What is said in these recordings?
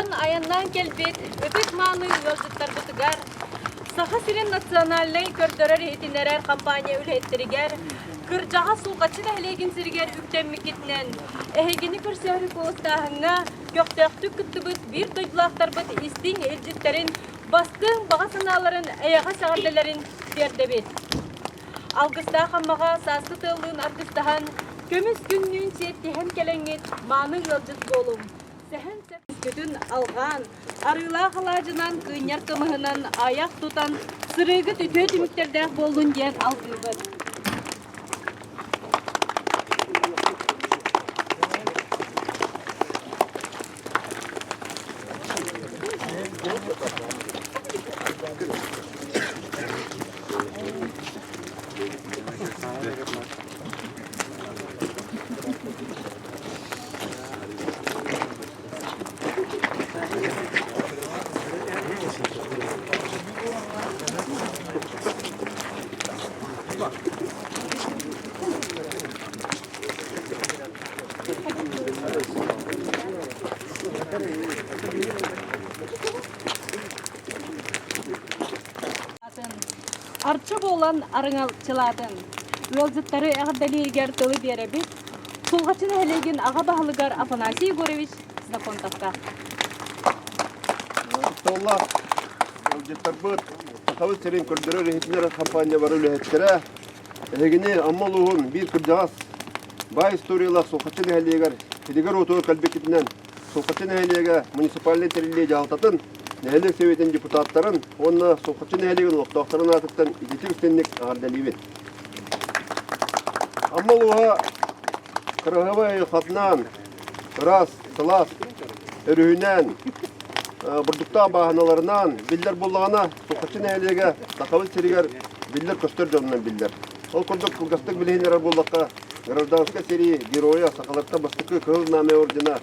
Ыраахтан айаннаан кэлбит ытык-мааны ыалдьыттарбытыгар Саха сирин национальнай көрдөрөр-иһитиннэрэр компания үлэһиттэригэр кырдьаҕас Сулҕаччы нэһилиэгин сиригэр үктэммиккитинэн эһигини көрсөөрү куоластааһыҥҥа көхтөөхтүк кыттыбыт биир дойдулаахтарбыт истиҥ илдьиттэрин бастыҥ баҕа санааларын эйэҕэс эҕэрдэлэрин тиэрдэбит. Алгыстаах Аммаҕа сааскы тыаллыын аргыстаһан, көмүс күннүүн сиэттиһэн кэлэҥҥит мааны ыалдьыт буолуҥ. Сэһэн сөпкүтүн алҕаан, арыылаах алаадьынан, кыынньар кымыһынан айах тутан, сырыыгыт үтүө түмүктэрдээх буоллун диэн алгыыбыт. Арчы буолан арыҥалчылаатын. Ыалдьыттары эҕэрдэлииригэр тылы биэрэбит. Сулҕаччы нэһилиэгин аҕа баһылыгар Афанасий Егорович Ксенофонтовка. Ытыктабыллаах ыалдьыттарбыт, Сахабыт сирин көрдөрөр-иһитиннэрэр хампаанньа бары үлэһиттэрэ, эһигини Амма улууһун биир кырдьаҕас баай историялаах Сулҕаччы нэһилиэгэр сиригэр-уотугар кэлбиккитинэн Сулҕаччы нэһилиэгэ муниципальнай тэриллии дьаһалтатын, нэһилиэк сэбиэтин депутаттарын уонна Сулҕаччы нэһилиэгин олохтоохторун аатыттан ититик истинник эҕэрдэлиибит. Амма улууһа кыраһыабай айылҕатынан, ыраас, сылаас өрүһүнэн, бурдуктаах бааһыналарынан биллэр буоллаҕына, Сулҕаччы нэһилиэгэ Сахабыт сиригэр биллэр-көстөр дьонунан биллэр. Ол курдук кылгастык билиһиннэрэр буоллахха, гражданскай сэрии геройа, сахалартан бастакы Кыһыл Знамя ордена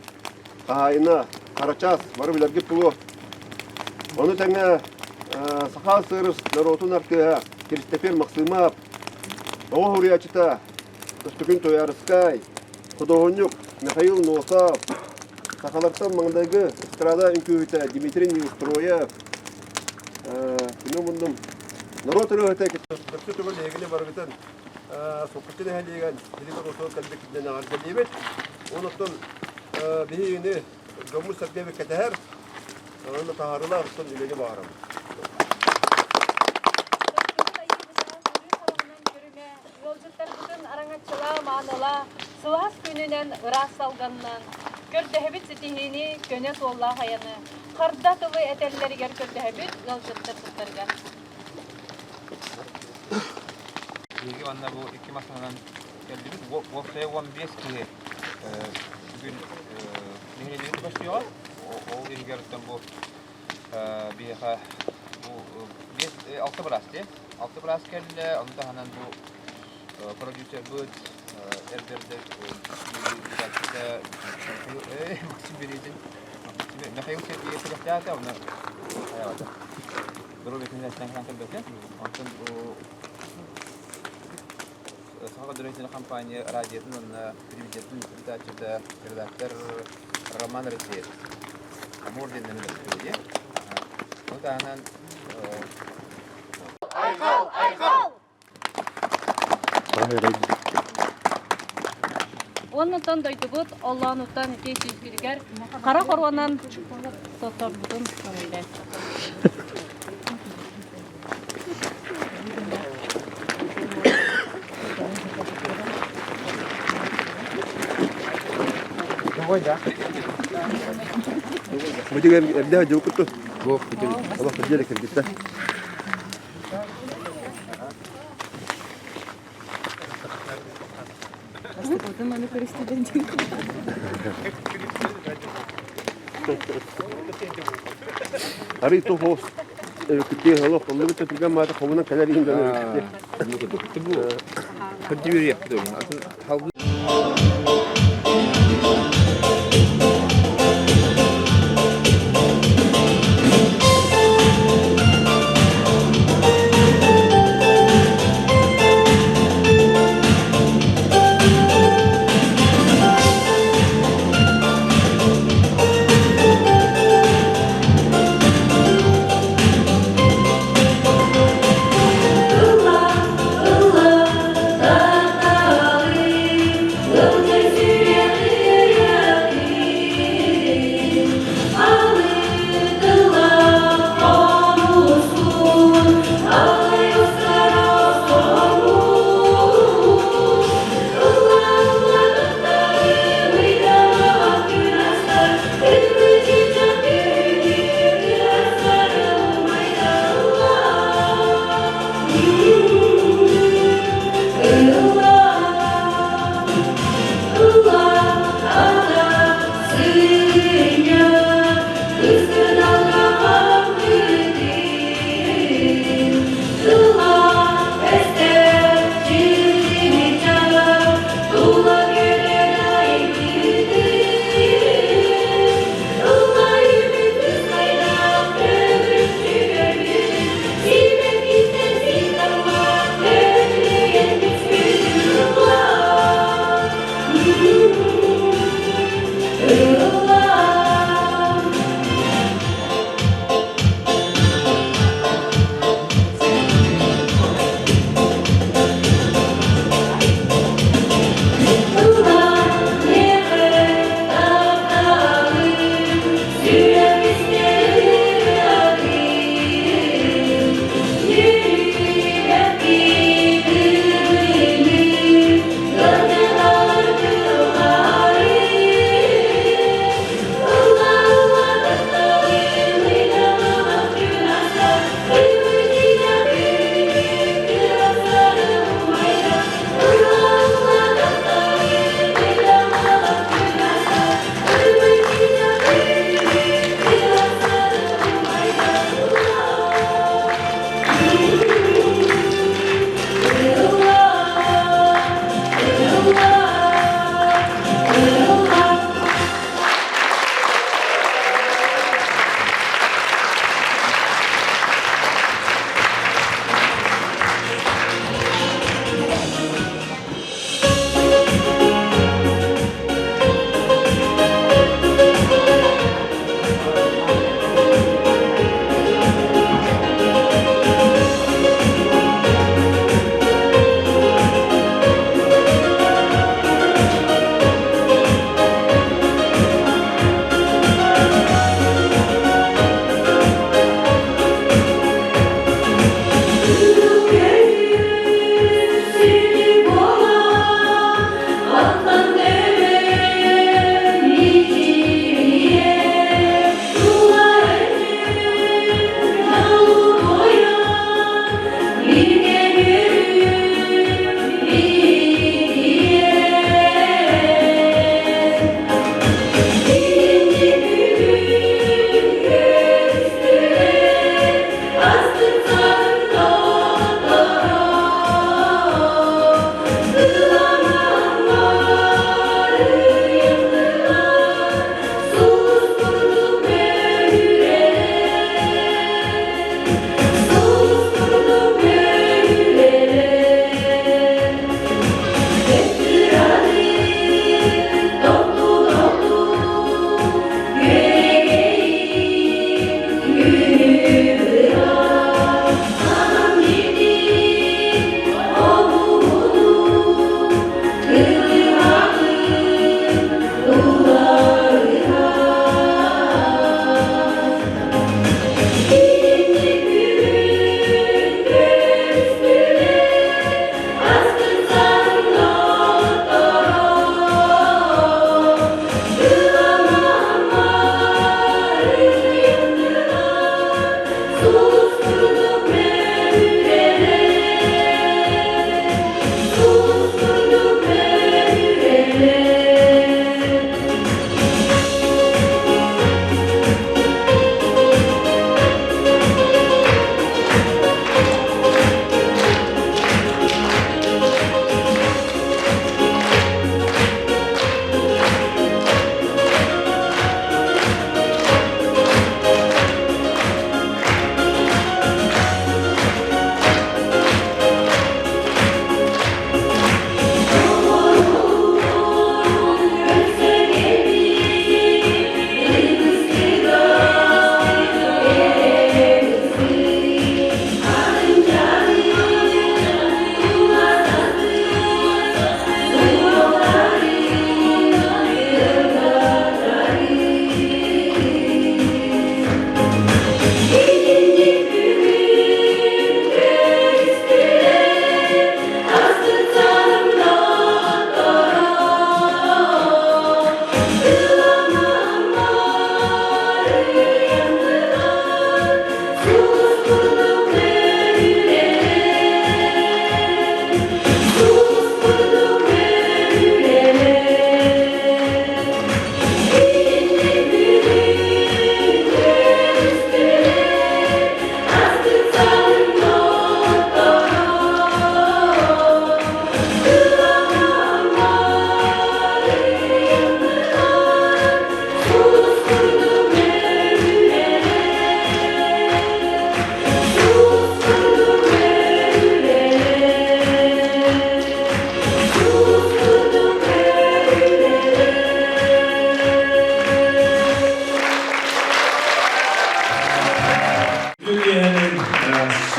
хаһаайына Харачаас бары билэргит буолуо. Ону тэҥэ Саха СССР норуотун артыыһа Киристэпиэр Махсыымап, оҕо суруйааччыта Көстөкүүн Туйаарыскай, худуоһунньук Михаил Носов, сахалартан маҥнайгы эстрада үҥкүүһүтэ Дмитрий Неустроев, күнү муннум норуот ырыаһыта Өссө төгүл эһигини барыгытын Сулҕаччы нэһилиэгин сиригэр отуор кэлбиккитинэн эҕэрдэлиибит. Онуттан биһигини дьоммут-сэргэбит кэтэһэр, онно таһаарыылаах оттон үлэни баҕарабыт. Ыалдьыттарбытын араҥаччылаа, маанылаа, сылаас күнүнэн, ыраас салганынан, көрдөһөбүт ситиһиини, көнө суоллаах айаны, харда тылы этэллэригэр көрдөһөбүт ыалдьыттар туттарга. Биһиги манна бу икки массыынанан кэллибит. Уопсайа 15 киһи бүгүн нэһилиэнньэни көрсүөҕэ. Ол иһигэр бу биһиэхэ бу биэс алта быраас дии. Алта быраас кэллэ, ону таһынан бу продюсербыт эрдэрдэ Максим Березин Михаил Сергеев күрэхтээтэ, онно Здоровье күнүнэн кэлбэтэ. Онтон Саха көрдөрөөччүнү компания радиотын уонна телевидениетын ыытааччыта редактор Роман Алексеев. Амур диэннэн үлэлиир. Ону таһынан Айхал! Айхал! Уоннаттан дойдубут оллоонуттан ити сүүскүтүгэр хара хоруонан сотторбутун көҥүллээн. Бу деген эрдэ дьылкытту. Олох дьиэлэ киргиттэ. Арый туох Күттүө олох оннук түргэн маата хомунан кэлэр иһин дьон Хөрдү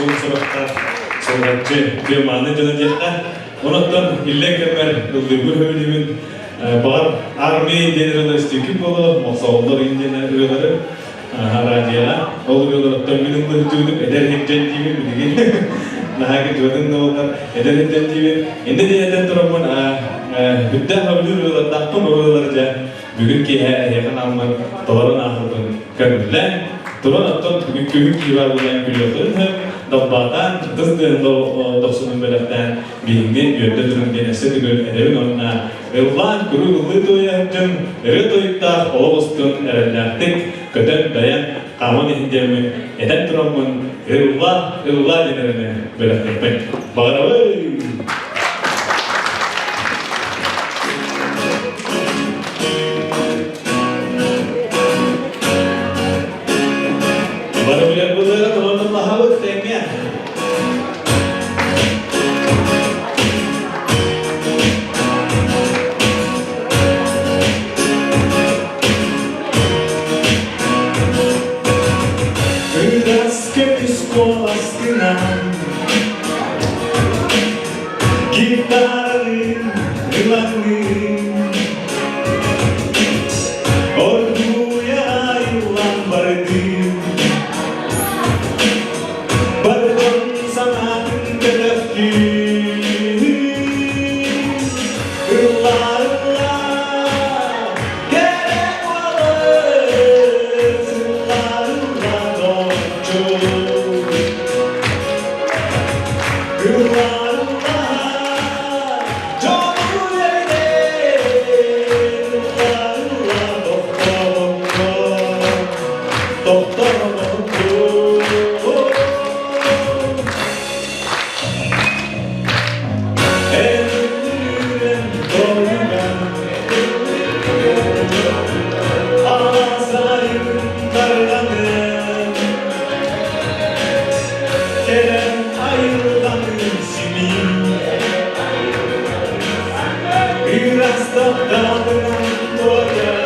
суон сурахтаах Сулҕаччы үтүө-мааны дьоно диэххэ. Онон иллэҥ кэммэр ыллыыбын сөбүлүүбүн. Баҕар армия диэн ырыалар истиҥкин буолуо, мохсоҕоллор диэн ырыалары радиоҕа. Ол ырыаларыттан мин ыллыһытыыбын, эдэр иһирдьэн диибин билигин. Наһаа кырдьыбатын да буоллар, эдэр иһирдьэн диибин. Иннэ диэн этэн тураммын, үрдээх сөбүлүүр ырыалардаахпын, ол ырыалары дьэ бүгүн киэһэ эһиэхэ анааммын толорон ааһарбын көҥүллээн, туран оттон бүгүн күһүн киһи буолан күлүөххүтүн сөп, далбаатаан, ытыс тыаһын дохсунун бэлэхтээн биһигини үөрдэ турун диэн өссө төгүл этэбин уонна ыллаан куруук ыллыы туойа сылдьыҥ, ырыа тойуктаах олох устун эрэллээхтик көтөн-дайан хааман иһин диэммин этэн тураммын ылла, ылла диэн эрэнэ бэлэхтиэхпин баҕарабын. Бары билэр былыыга туруоруллаһабыт тэҥҥэ. Ырас көмүс куоласкынан Гитаралыын ылаҥныын Оргууйа айыллан бардым Бардым санаатын көтөхтүүн Ыллаа, ыллаа, кэрэ куолас Ыллаа, ыллаа, доҕоччук Кэлэн айылҕаны симии Ырастаптаатынан туойар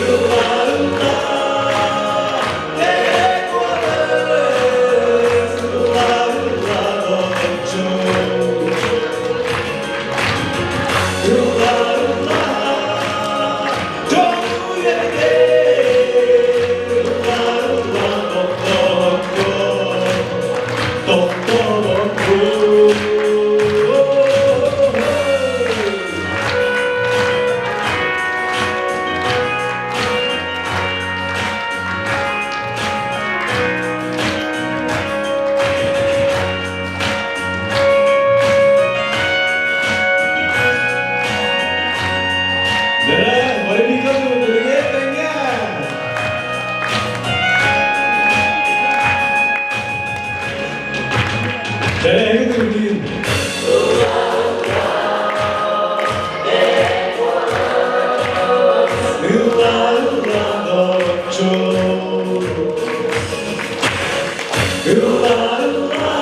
Ылла-ылла кэрэ куолас Ылла-ылла доҕоччук Ылла-ылла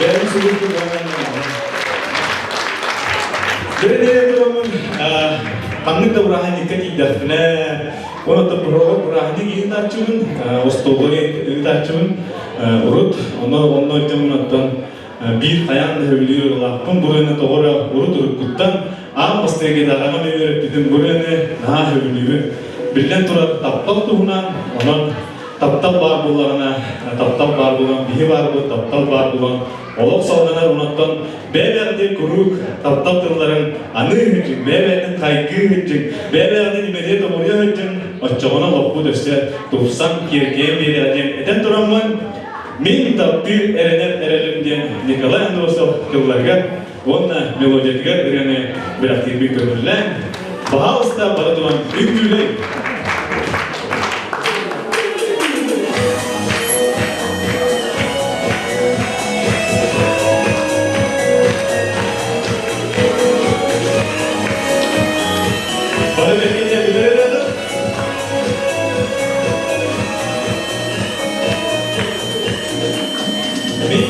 Бэйэм сүгүрдүк Ханнык да бырааһынньыкка тиийдэхпинэ, онон бырааһынньык ыытааччыбын, остуолга ыытааччыбын урут, онно онно дьоммун оттон биир хайаан да сөбүлүүр ылааппын бу ырыаны тоҕо эрэ урут уруккуттан аан бастакы гитараҕа үөрэппитим бу ырыаны наһаа сөбүлүүбүн. Биллэн турар, таптал туһунан, онон Таптал баар буоллаҕына, таптал баар буолан, биһи баарбыт, таптал баар буолан, олох салҕанар онон бэйэ-бэйэҕитин куруук таптал тылларын аныы сылдьыҥ, бэйэ-бэйэтин хайгыы сылдьыҥ, бэйэ-бэйэҕитин имэрийэ-томоруйа сылдьыҥ, оччоҕуна олохпут өссө тупсан, киэркэйэн биэриэҕэ диэн этэн тураммын, мин таптыыр эрэнэр эрэлим диэн Николай Андросов тылларыгар уонна мелодиятыгар ырыаны бэлэхтиирбин көҥүллээн, баһаалыста бара туран үҥкүүлэҥ! Бары бэлиэтэ билэр ырыаны Мин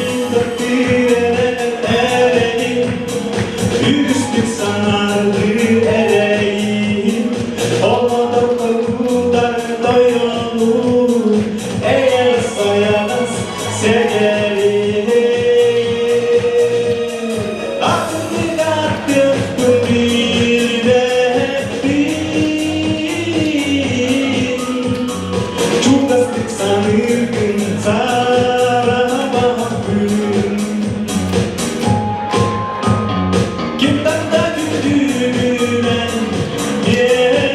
эрэйим, үгүстүк санаардыы эрэйим, Олодордоргутар тойонун, эйэс-сайаҕас сэгэрим. Аттыгар билбэппин, Чугастык саныыргын сарабаппын. Ким да күндүгүнэн биэрэ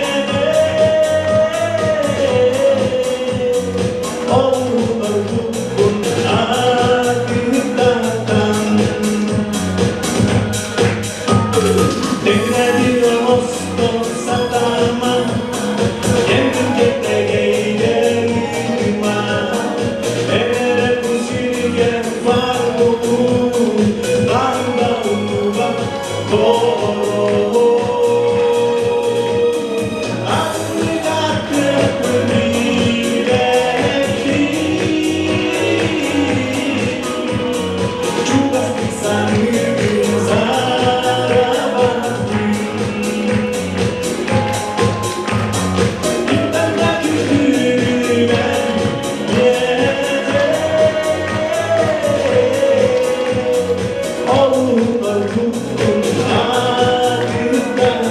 Олорбуппун аатыттан Тэҥнэбил оҥостон сатаама, кэмин кэтэгэйдэр ыытыма. Эрэ бу сиргэ баар буолуу, барда умнубат доҕороо. Аттыгар кыахпын билбэппин, Чугастык саныыргын сарабаттыы. Иттэннэ күндүгүнэн Олуһуннарбуккун аатыттан.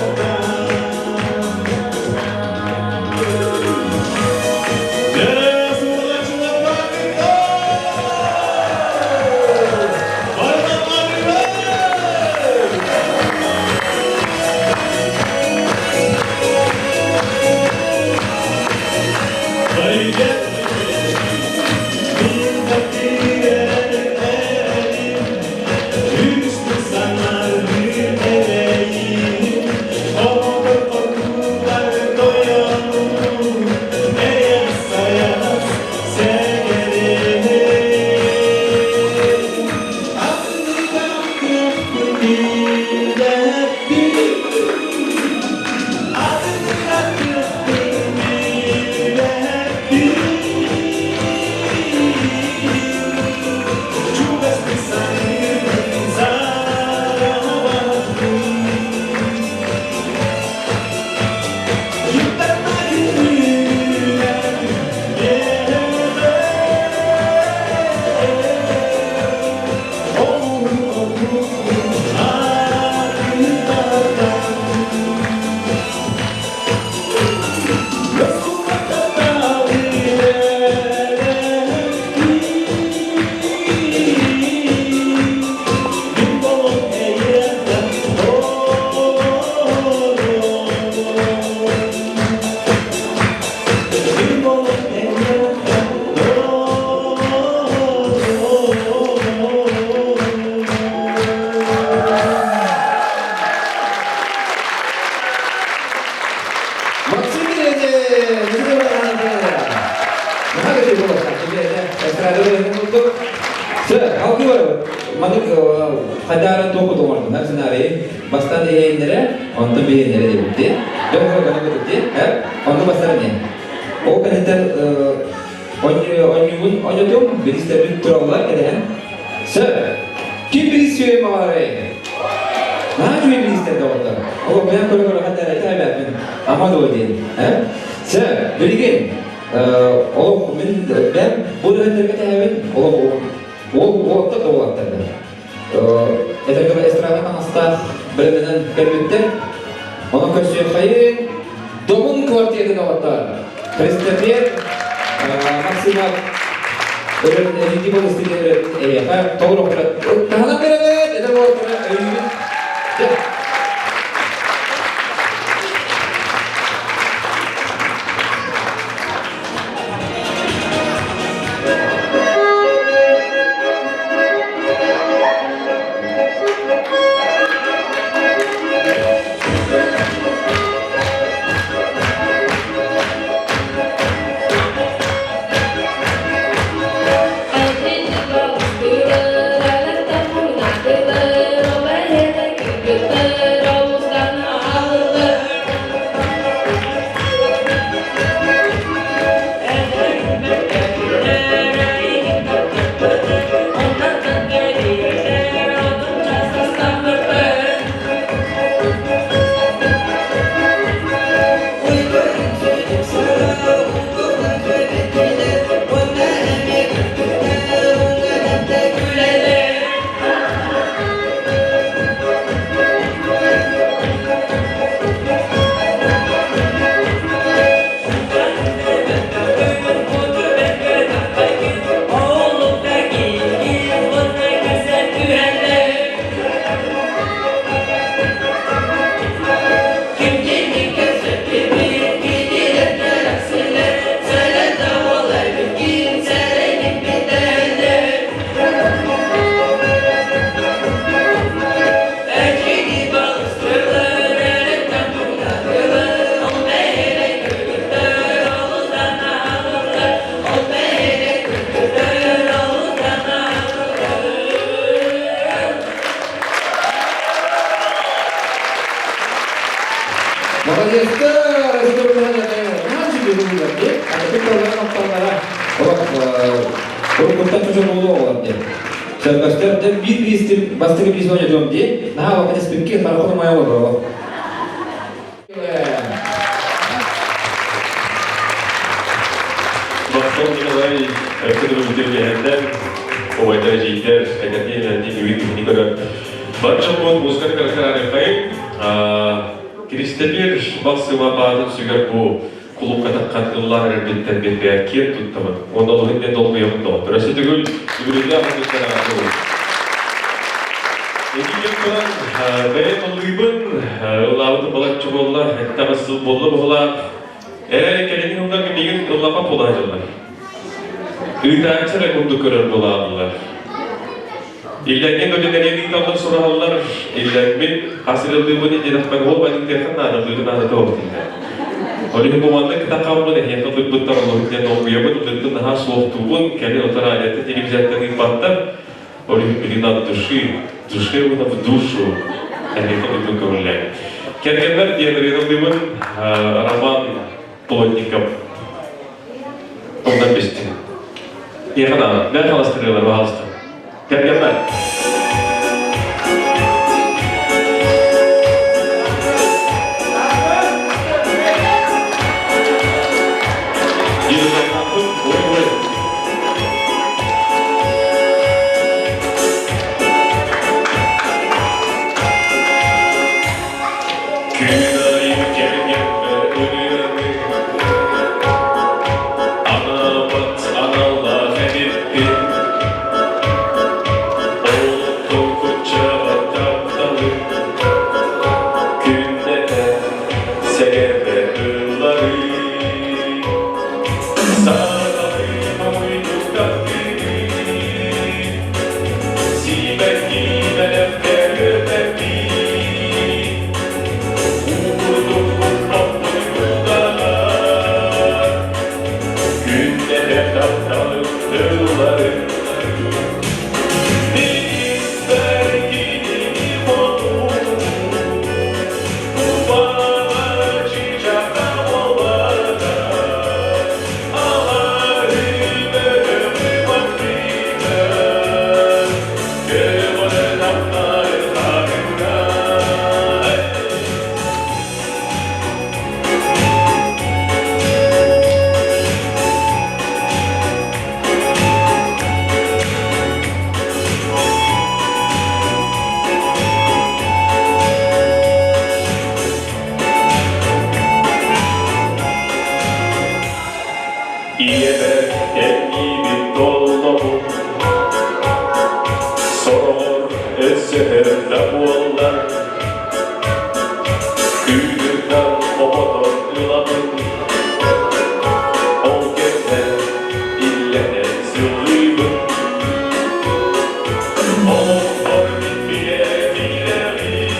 Максим Маннык хайдарын туоху тоҥордунар сценарий бастан иһиннэрэ, онтон биһиннэрэ диэбитти. Дьон көтүтти, онну бастар не. Ол кэнниттэн онньугун онньутум биристэрбин тураллар кэдэһэн. Сэр, ким бирис сүйэ мағарай? Наһаа үчүгэй биристэр доҕоттор. Ол бэйэм көрө-көрө ханна эрэ итэҕэйбэппин. Ама дуо диэн. Сэр, билигин олох мин бэм бу ырыһыттарга тэһэбин олох уол уолаттар да уолаттар да. Этэргэ эстрада таҥастаах бэлэмнэнэн кэлбиттэр. Онон көрсүөххэйин Добун квартиратын доҕоттор. Христофер. Максимов өрөт эдити болустун өрөт эйэхэ толору таһынан беребет эдэр уолаттары өйүүбүт. Молодецтар, Сөпкөстөр биир биристим бастакы биис оонньотуом дии. Наһаа вакыт испикки харахын умайа олорор. Махтал Николай Федорович убайдар эдьиийдэр эдэрдии эдэрдии бүгүн киһини көрөр. Бар дьоммут музыканы кыраккараарыхайын Киристэпиэр Максыма баатын сүгэр бу кулукка таххан ыллаан эрэрбиттэн мин бэйэм киэн туттабын. Уонна олуһун диэн долгуйабын доҕоттор. Өссө төгүл үбүлүөйдээх ылбыттара Эдиигэ туран бэйэм ыллыыбын, ыллаабытым балачча буолла, эттэҕэ сыл буолла быһылаах. Эрээри кэлиҥҥи сылларга миигин ыллаппат буола сылдьаллар. Ыытааччы эрэ курдук көрөр буолааллар. Иллэҥҥин үлэлэрин ыыталлар сураһаллар, иллэҥмин хас ырыллыыбын диэтэхпэр ол баниктыаххын наада, ыллыырын наада туох дииллэр. Ол иһин бу маннык кытаххаммын эһиэхэ ыллырбыттар олорун диэн долгуйабын, ыллырбын наһаа суохтуубун, кэлин отор радиоттан, телевизортан ыыппаттар. Ол иһин билигин от души, душевно в душу эһиэхэ ыллырбын көҥүллээн. Кэргэммэр диэн ырыаны ыллыыбын Роман Плотников Онно түстүм. Миэхэ даҕаны, бэрт халастырыылар, баһаалыста. Кэргэммэр. Күн айы кэргэммэр ырыаны Анаабат аналлаах эбиппин Олохтон куччаҕа тапталым Күннэтэ сэгэрбэ ылларыы Сааталыма муйдуктан күнүү Сиибэкки бэлэххэ көтөппит Күннэтэ тапталым тылларын Мин кинини хотун Кубана чычака болата Алары бөлөмү баттыга Көмөлө таптары харыга Ийэбэр Көрсөһөр да буоллар, күүһүрдэн хомотон ылабын. Ол кэннэ иллэнэн сыллыыбын. Олохпор билиэбин,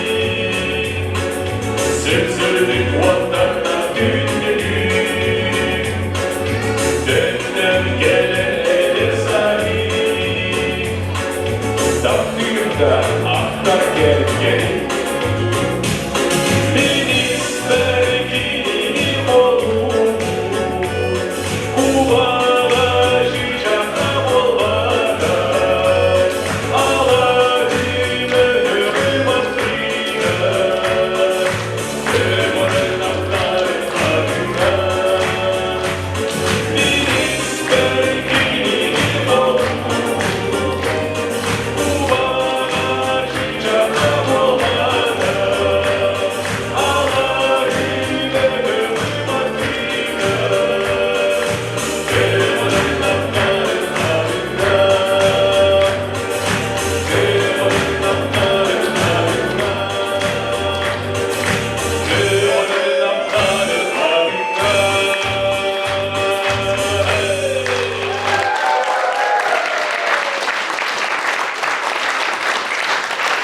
сып-сырдык уоттардан күндүгүн. Төннөн кэлэр эдэр сарыы, Таптыыр да ахтар кэргэним. Мин испэр кинини холуур, Кубаҕа чыычаахха буолбатар, Алаадьы мөһөҕүм аттыгар, Көмөрүн ахтарын арыгар. Мин испэр кинини холуур,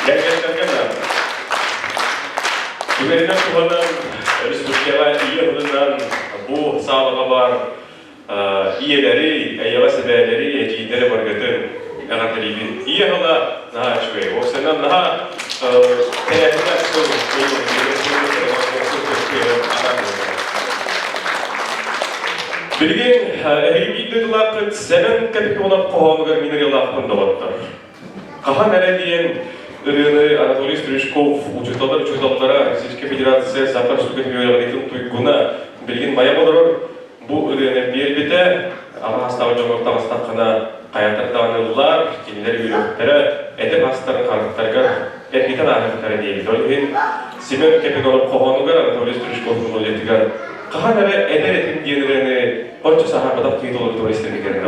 Кэргэттэргэ наада. Түгэнинэн туһанан республикаҕа ийэ тылынан бу саалаҕа баар ийэлэри, эйэҕэс эбээлэри, эдьиийдэри баргытын эҕэрдэлиибин. Ийэ тыла наһаа үчүгэй. Уопсайынан наһаа тэрээһиннээх сыл Билигин эһиги биир дойдулааххыт Сэмэн Капитонов хоһоонугар мин ырыалаахпын доҕоттор. Хаһан эрэ диэн ырыаны Анатолий Стручков учууталлар учууталлара Российскай Федерация Саха Республикатын үөрэҕириитин туйгуна билигин майа олорор бу ырыаны биэрбитэ аҕа саастаах дьоҥҥор таҕыстаххына хайатар даҕаны ыллаар, кинилэр үөрүөхтэрэ, этэр астарын харахтарыгар эргитэн ааһыахтара диэбит. Ол иһин Семен Капитонов хоһоонугар Анатолий Стручков мелодиятыгар хаһан эрэ эдэр этим диэн ырыаны оччо саһарбатах киһи толорутугар истэргэ кэлэн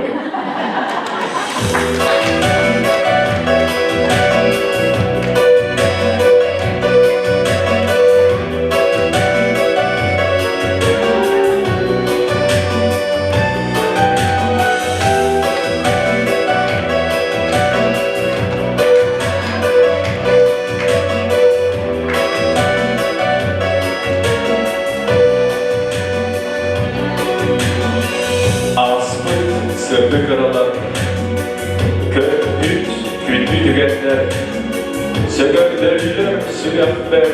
Ааспыт сырдык ыралар, көппүт күндү түгэннэр, сөҥөрдөллөр сүрэхпэр,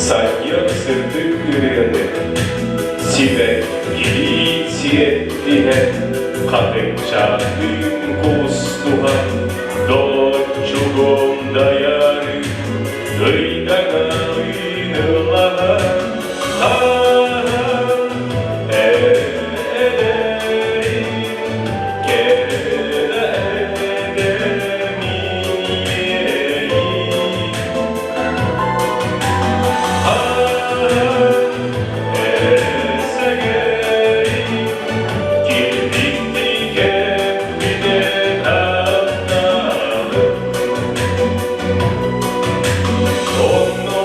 санньыар сырдык ырыаны, сибэккилии сиэттиһэн, хатыҥчаантыын куустуһан, Доччугум дайары, ыйдаҥалыын ыллаһан, хаһан эдэрим, кэрэ эдэмиэйим. Хаһан эсэгэрим, килбикти кэппитэ тапталым. Онно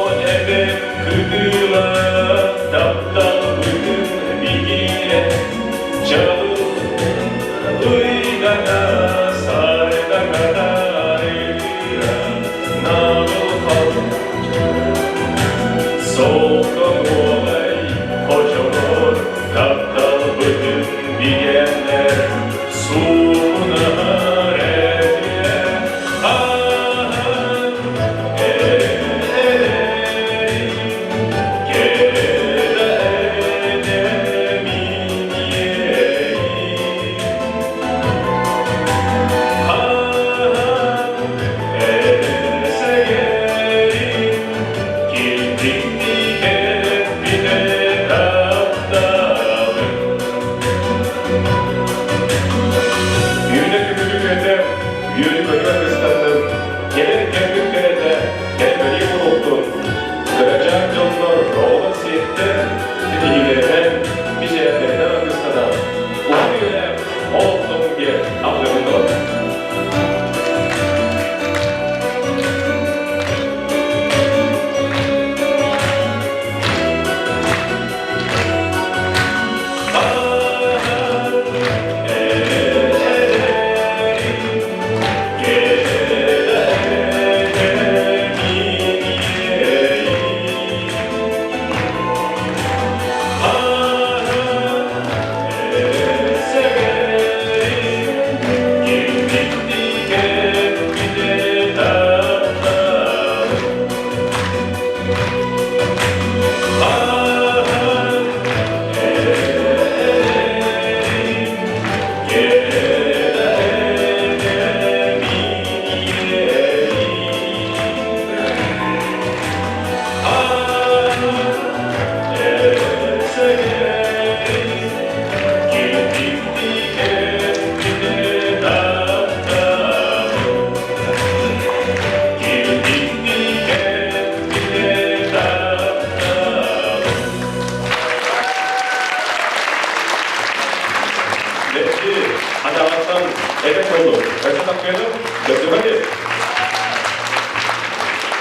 аатыттан этэн буоллун. Өссө тахсыаным, көрсүбэти.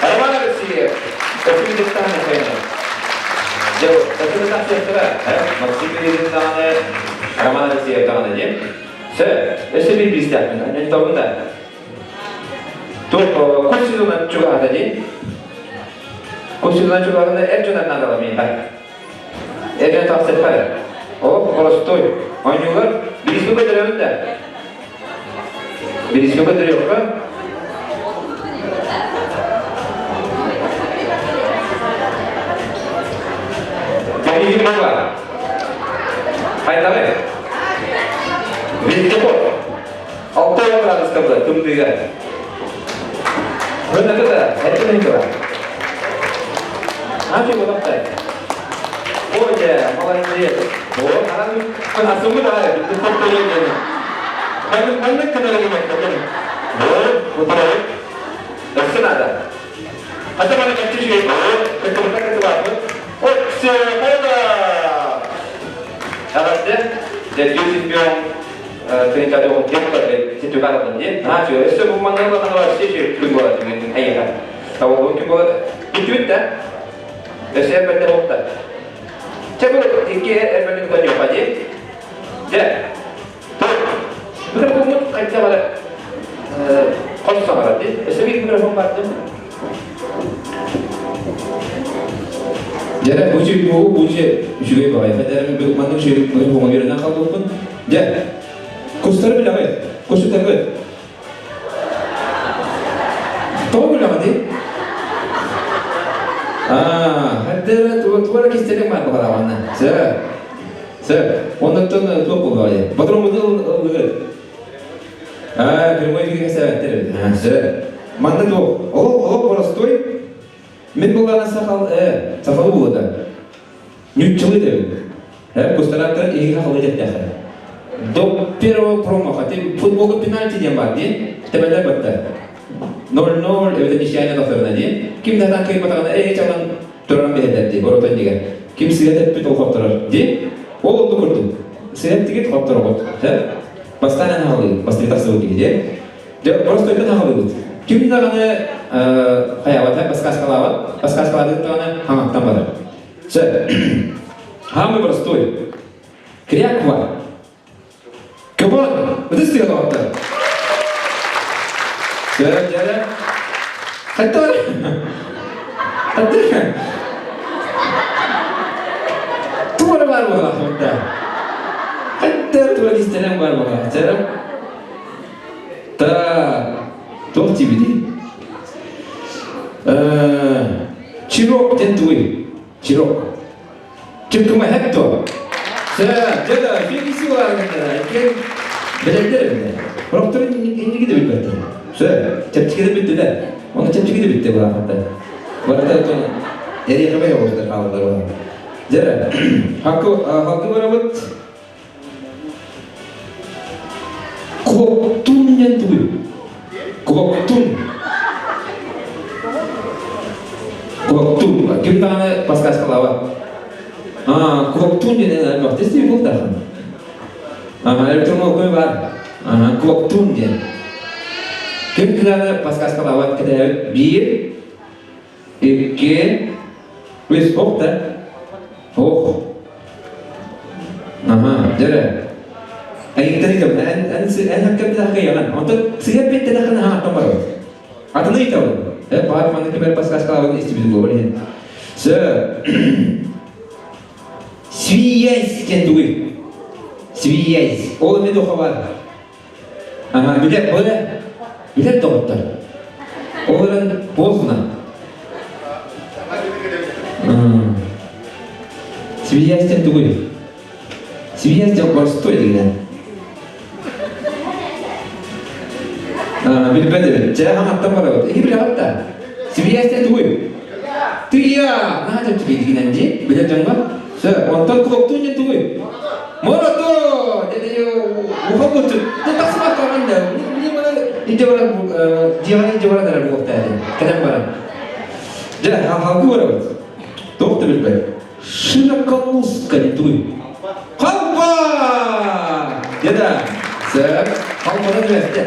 Роман Алексеев, Өтүм дьыктаан эхэйне. Дьэ, өтүм тахсыахтара, Максим Березин даҕаны, Роман Алексеев даҕаны диэн. Сөп, өссө биир биистээхпин, анньан да. Туох, кус сезонун чугаһата дии. Кус сезонун чугаһатына эр дьон наадала миэхэ. Эр дьон тахсыахха О, холостой. Оонньуулар бириискэ көтөрөбүн да. Бириискэ көтөрүөххэ. Биһиги була. Хайдары? Вездеход. 60 градуска була тымныыга. Хөнөтө да, эркин ыйдыра. Ачы бодохтай. О, дьэ, молодец. О, анан асымы да, битти топтойон дьэ. Ханнык ханнык кынары гыматтатын. О, утарайык. Өссө надо. Хата маны каччы шей. О, кытыбыта кытыбаппыт. О, все, хайда. Эҕэрдэ, дьэ, чемпион Тринчадо ситуация диэн наачы өссө бу манна вообще күн буолар түгэн эйиэхэ табыллыбыт күн буолар бүтүбүт да өссө эрбэтэ буолта чэ бу икки эрбэтин тоньуохха дии дьэ микрофоммут хайда бара хос саҥарар дии өссө биир микрофон бар дии Дьэ, бу бу бу үчүгэй баҕайы. Хэтэрим маннык үчүгэй микрофоҥҥа үөрэнэн хаалбыппын. Дьэ, кустары билэҕит, кусутаҕыт. Тоҕо билэҕитий? Аа, хэтэрэ туора кистэлэҥ баар баҕараҕанна. Сөп. Сөп. Оннуттан туох буолуой? Ботуруҥҥутун ыллыгыт. Аа, прямой эфиргэ сэбэттэр эбит. Аа, сөп. Манна туох? Олох, олох боростуой. Мин буллаҕына сахал, э, сахалы булута. Ньуччалыы дэбин. Э, кустарааттар иһиги хахалы дэттэхэ. До первого промаха. Ты футболга пенальти диэн бар дии. Тэбэлэр батта. 0-0 эбэтэ ничьяне тахсарына дии. Ким да таан кыйбатаҕына эһи чалан туран биһэллэр дии, оротон дигэр. Ким сыа тэппит ол хотторор дии. Ол онду курдук. Сыа тигит хотторобут. Бастаан эн хаалыы, бастыы тахсыбыт киһи дии. Дьэ, просто өтөн хаалыыбыт. Ким даҕаны хайаабата, баскаскалаабат, баскаскалаабыт даҕаны хаҥаттан барар. Сөп. Самый простой. Кряква. Көбөн. Ытыс тыа доҕоттор. Сөп, дьэрэ. Хаттар. Хаттар. Туора бар буолар хатта. Хаттар туора кистэлэҥ бар буолар. Дьэрэ. Та туох диибитий? Чирок диэн тугуй? Чирок. Чыркыма хэп то. Сэ, дьэ фикси баргыннара, иккен билэллэр эбит. Проктор инники да билбэттэр. Сэ, чэпчэки да бүттүлэр. Оны чэпчэки да бүтте булаахаттар. Барыта отон эриэхэбэй оҕустар хаалалар. Дьэ, хакы хакы барабыт. Куоктун диэн тугуй? Куоктун. Куоктун. Ким даҕаны подсказкалаабат. Аа, куоктун диэн элбэх тестии бултахан. Ага, электромолкуй бар. Ага, куоктун диэн. Ким кырааны подсказкалаабат кэтээбит биир, икки, үс, ох да. Ох. Аха, дьэрэ. Айыктан ыйтабын. Эн эн эн хаккабытахка яҕан. Онтон сыһыат беттэтэххинэ хаҥаттан барабыт. Атыны ыйтабын. Э, баар маннык кимэр подсказкалаабын истибит буолар иһин. Сө. Свиясь диэн тугуй? Свиясь. Ол эмиэ туохха баар? Ага, билэр, билэр, билэр доҕоттор. Ол эрэн поздно. Свиясь диэн тугуй? Свиясь диэн боростуой дигинэн. Билбэт эбит. Чэ, хаҥаттан барабыт. Эһи билэҕит да? Свиясь диэн тугуй? Тыйа! Наһаа чэпчэки дигинэн дии. Билэр дьоҥҥо. Сөп. Онтон кулуктуун диэн тугуй? Морото! Уха булчут. Тахсыбат каҕан да. Илдьэ баран, дьиэҕэ илдьэ баран эрэр буолуохтаа Кэлэн баран. Дьэ, халгы барабыт. Туох да билбэт. Широколузка диэн тугуй? Халба! Дьэ да. Сөп. Ол бата түбэстэ.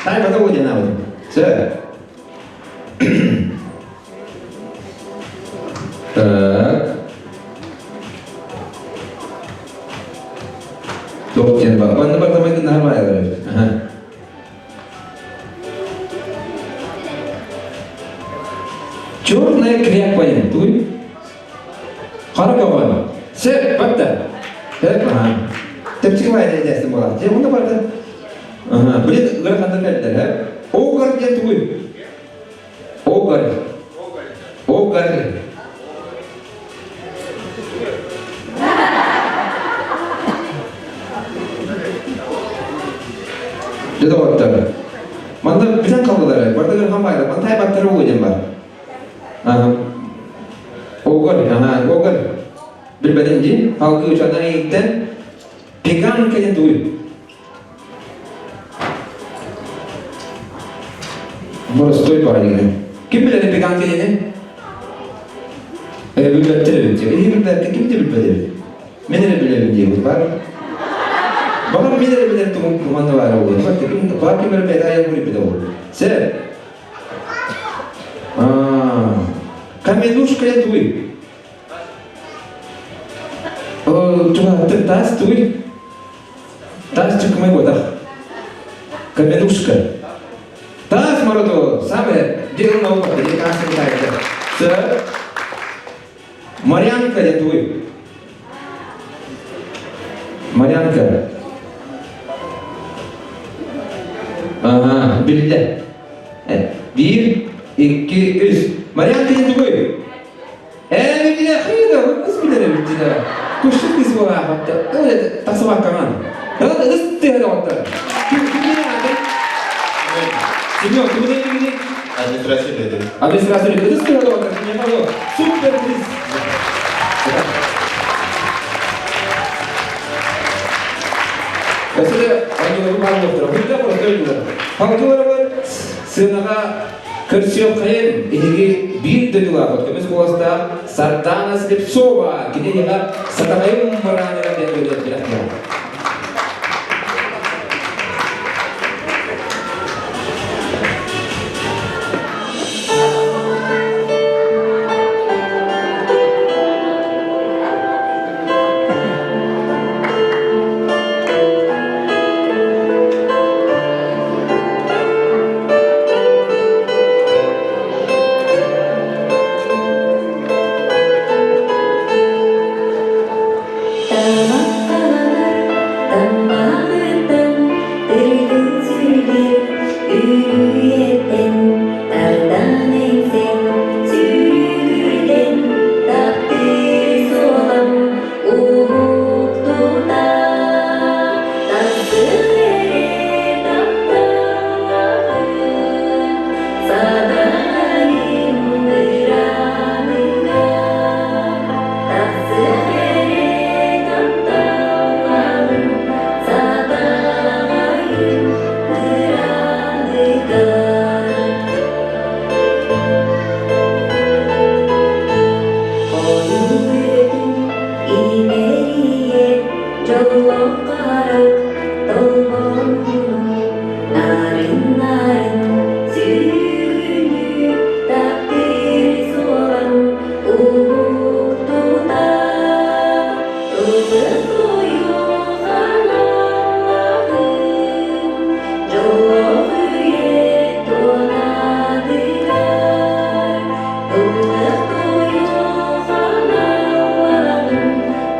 Тай бата уу диэн аабытым. Сөп. Так. Туох диэн бар. Манна бартамай гыннаһар баайалар эбит. Аха. Черная кряква диэн туй. Хара көҕөн. Сөп, батта. Сөп, аха. Тэпчик баайда дээстин буолар. Дьэ, онно барда. Аха, билет ыараханна кэлдэр, э? Огар диэн тугуй? Огар. Огар. Дьэ доҕоттор, манна бүтэн қалдылар, бардыгар хамбайда, мантай баттары уу диэн бар. Аха. Огар, аха, огар. Билбэтин дии, халкы учадан ииттен, пекан кэлин тугуй? Боростуой баҕайы. Ким билэр пекан кэлини? Билбэттэр эбит. Эһи билбэккэ ким да билбэт эбит. Мен эрэ билэбин диэбит бар. Баҕар мен эрэ билэр тугум куманна баара буолуо. Ким баар ким эрэ бэйэ айан билбит ол. Сэ. Каменушка туй. Туһаттык таас туй. Таас чыккымай буотах. Каменушка. Таас морото самое дело наука, где таас не Марьянка я туй. Марьянка. Ага, биллэ. Биир, икки, үс. Марьянка я тугуй. Ээ, билэ хыыда, кыс билэр эбит дьида. Кушут кыс буолаахатта. Өле тахсыбаккаҥан. Ыс тыһа доҕоттор. Семен, ким билигини? Администрация үлэтин. Администрация үлэтин. Ытыс тыһа доҕоттор. Супер приз. Өссө де оонньууларбыт баар буолуохтара. Бүттэ просто ойуулар. Халкыларыбыт сыанаҕа Көрсүөххэйин эһиги биир дойдулааххыт көмүс куоластаах Сардана Слепцова кини эһиэхэ Сатаҕайым мырааныгар диэн үөрэтэр. Тамахтанар таммаҕыттан тыргыл сүргэр үрүйэттэн тардан эҥсэн сүүрүгүрдэн таптыыр суолам Уһуктута тахсыах эрэ тапталлаахын садаайым ыраныга тахсыах эрэ тапталлаахын садаайым ыраныга. Ойуу имэрийэ дьоллоох харах толбонньуну нарын-нарын сүрүгүнүү таптыыр суолан уһуктута ылбыт уйулҕаналлаахын дьоллоох үйэ туонатыгар Ыллык уйулҕаналлаҕын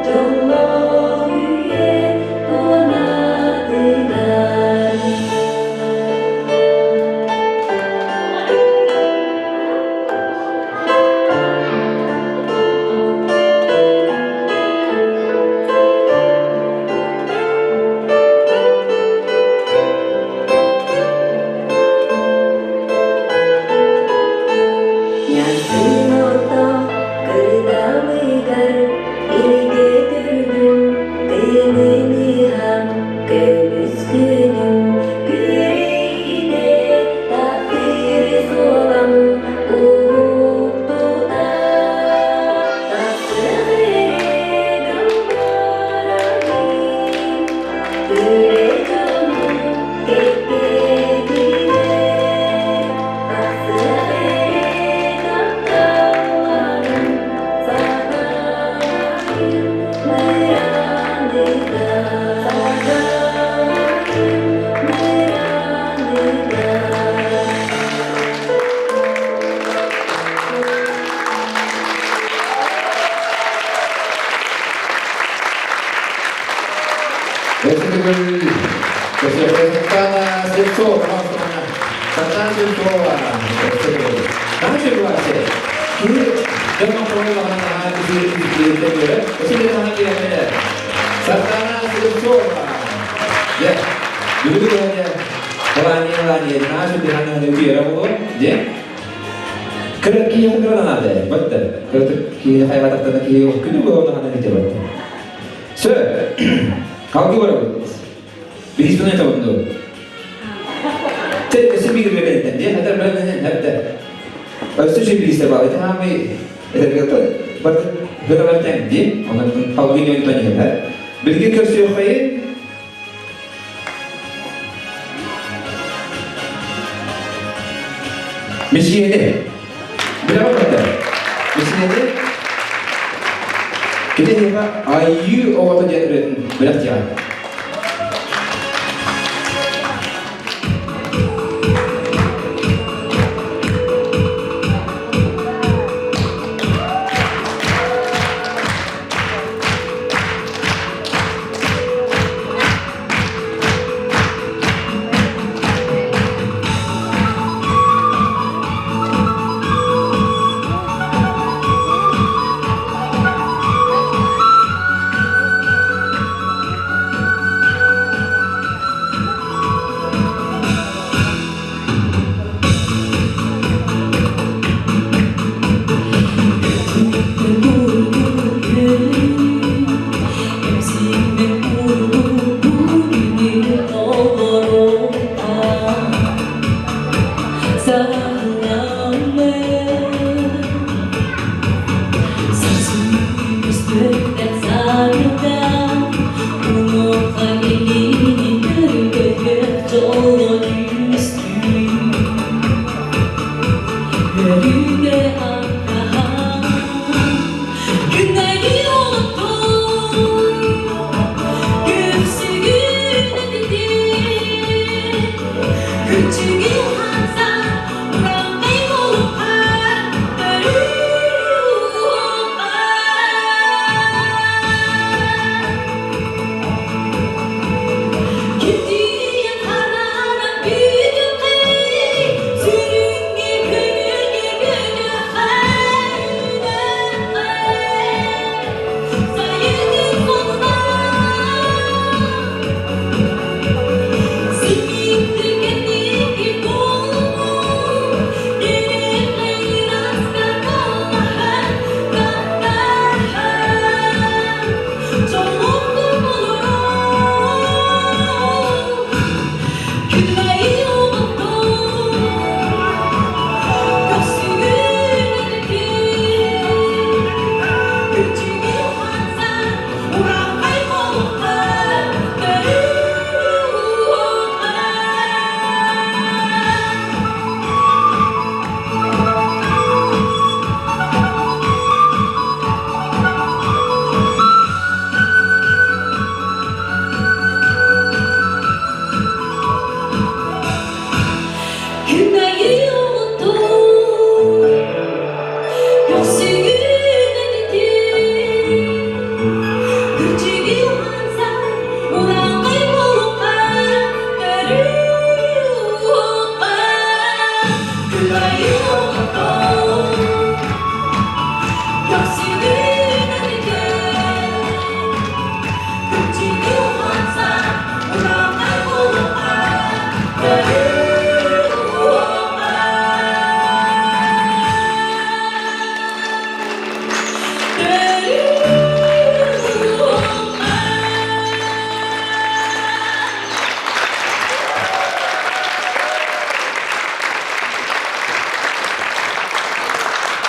дьоллоох үйэ туонатыгар. Өссө төгүл Светлана Слепцова, пожалуйста, Светлана Слепцова. Өссө төгүл. Наша власти. Кини дьон оҥоруоллаҕына наһаа үчүгэй Өссө да наһаа биэрэмминэ. Сардана Слепцова. Дьэ, бүгүн киһине Лания Лания наша дыхание үтүөрэ буолуо. Дьэ, кыра киһи кыра наада. Батта. Кыра киһи хайҕатахтана киһи күнү буолуон наһаа батта. Сөп. Халгы барабыт. Биһиспин айтабын дуо? Те өссө биир бэкэнтэн дии хатар бэрнэнэн хатта. Өссө үчүгэй биристер баар. Ити хаамай этэргэ бар гынабар дии. Онон халгы ньон тоньыһар. Билги көрсүөххэйин Мессиэни. Билэҕит да? Мессиэни кини эһиэхэ айыы оҕото диэн ырыатын бэлэхтиэҕэ.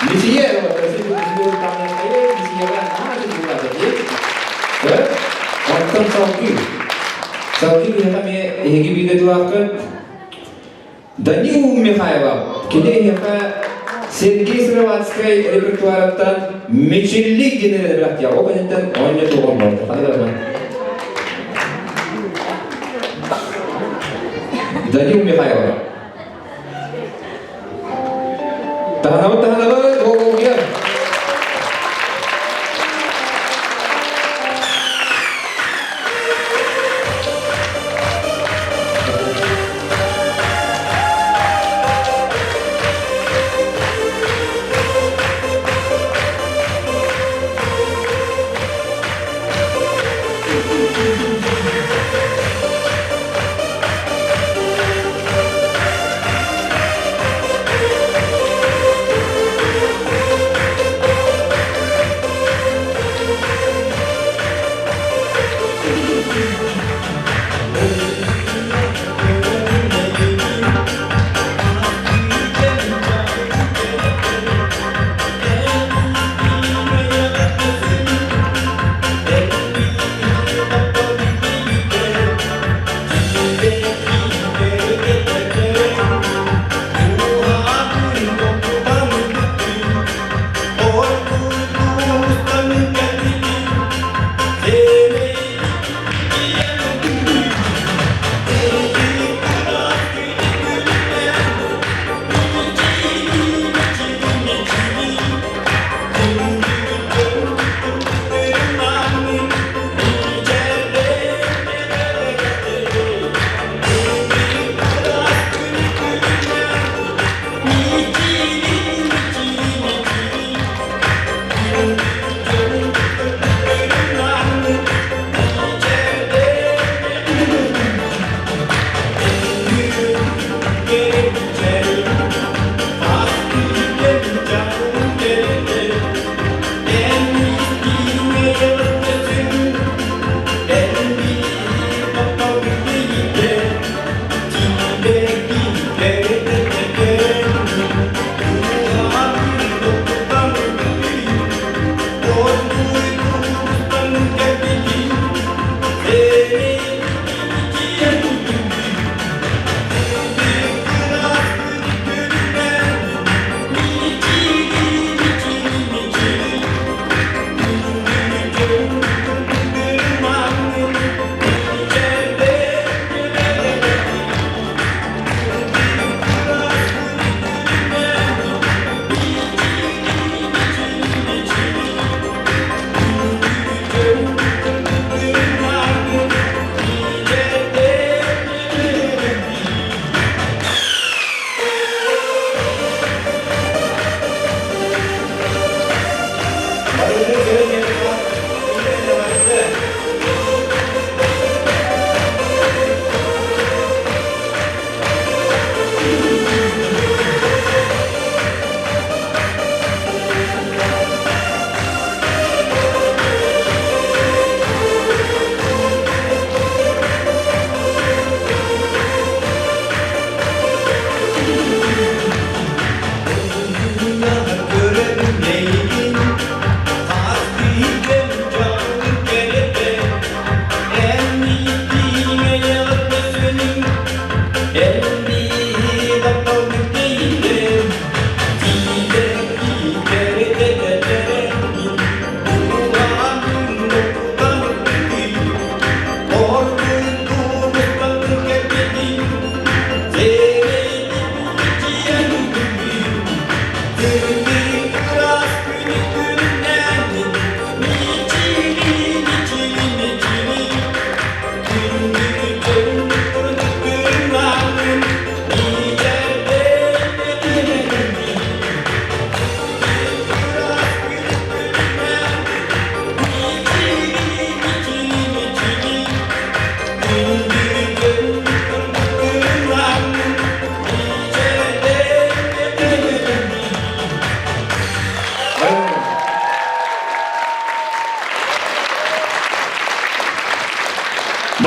Мисие, Оттон салгыы. Салгыы биһиэхэ эмиэ эһиги бииргэ дылааххыт Данил Михайлов. Кини эһиэхэ Сергей Сыроватскай репертуарыттан Мичиллик диэн эрэ Ол кэнниттэн оонньотуоҕум буолла. Ханна да Данил Михайлов. Таһынабыт, таһынабыт, уол-уолугар.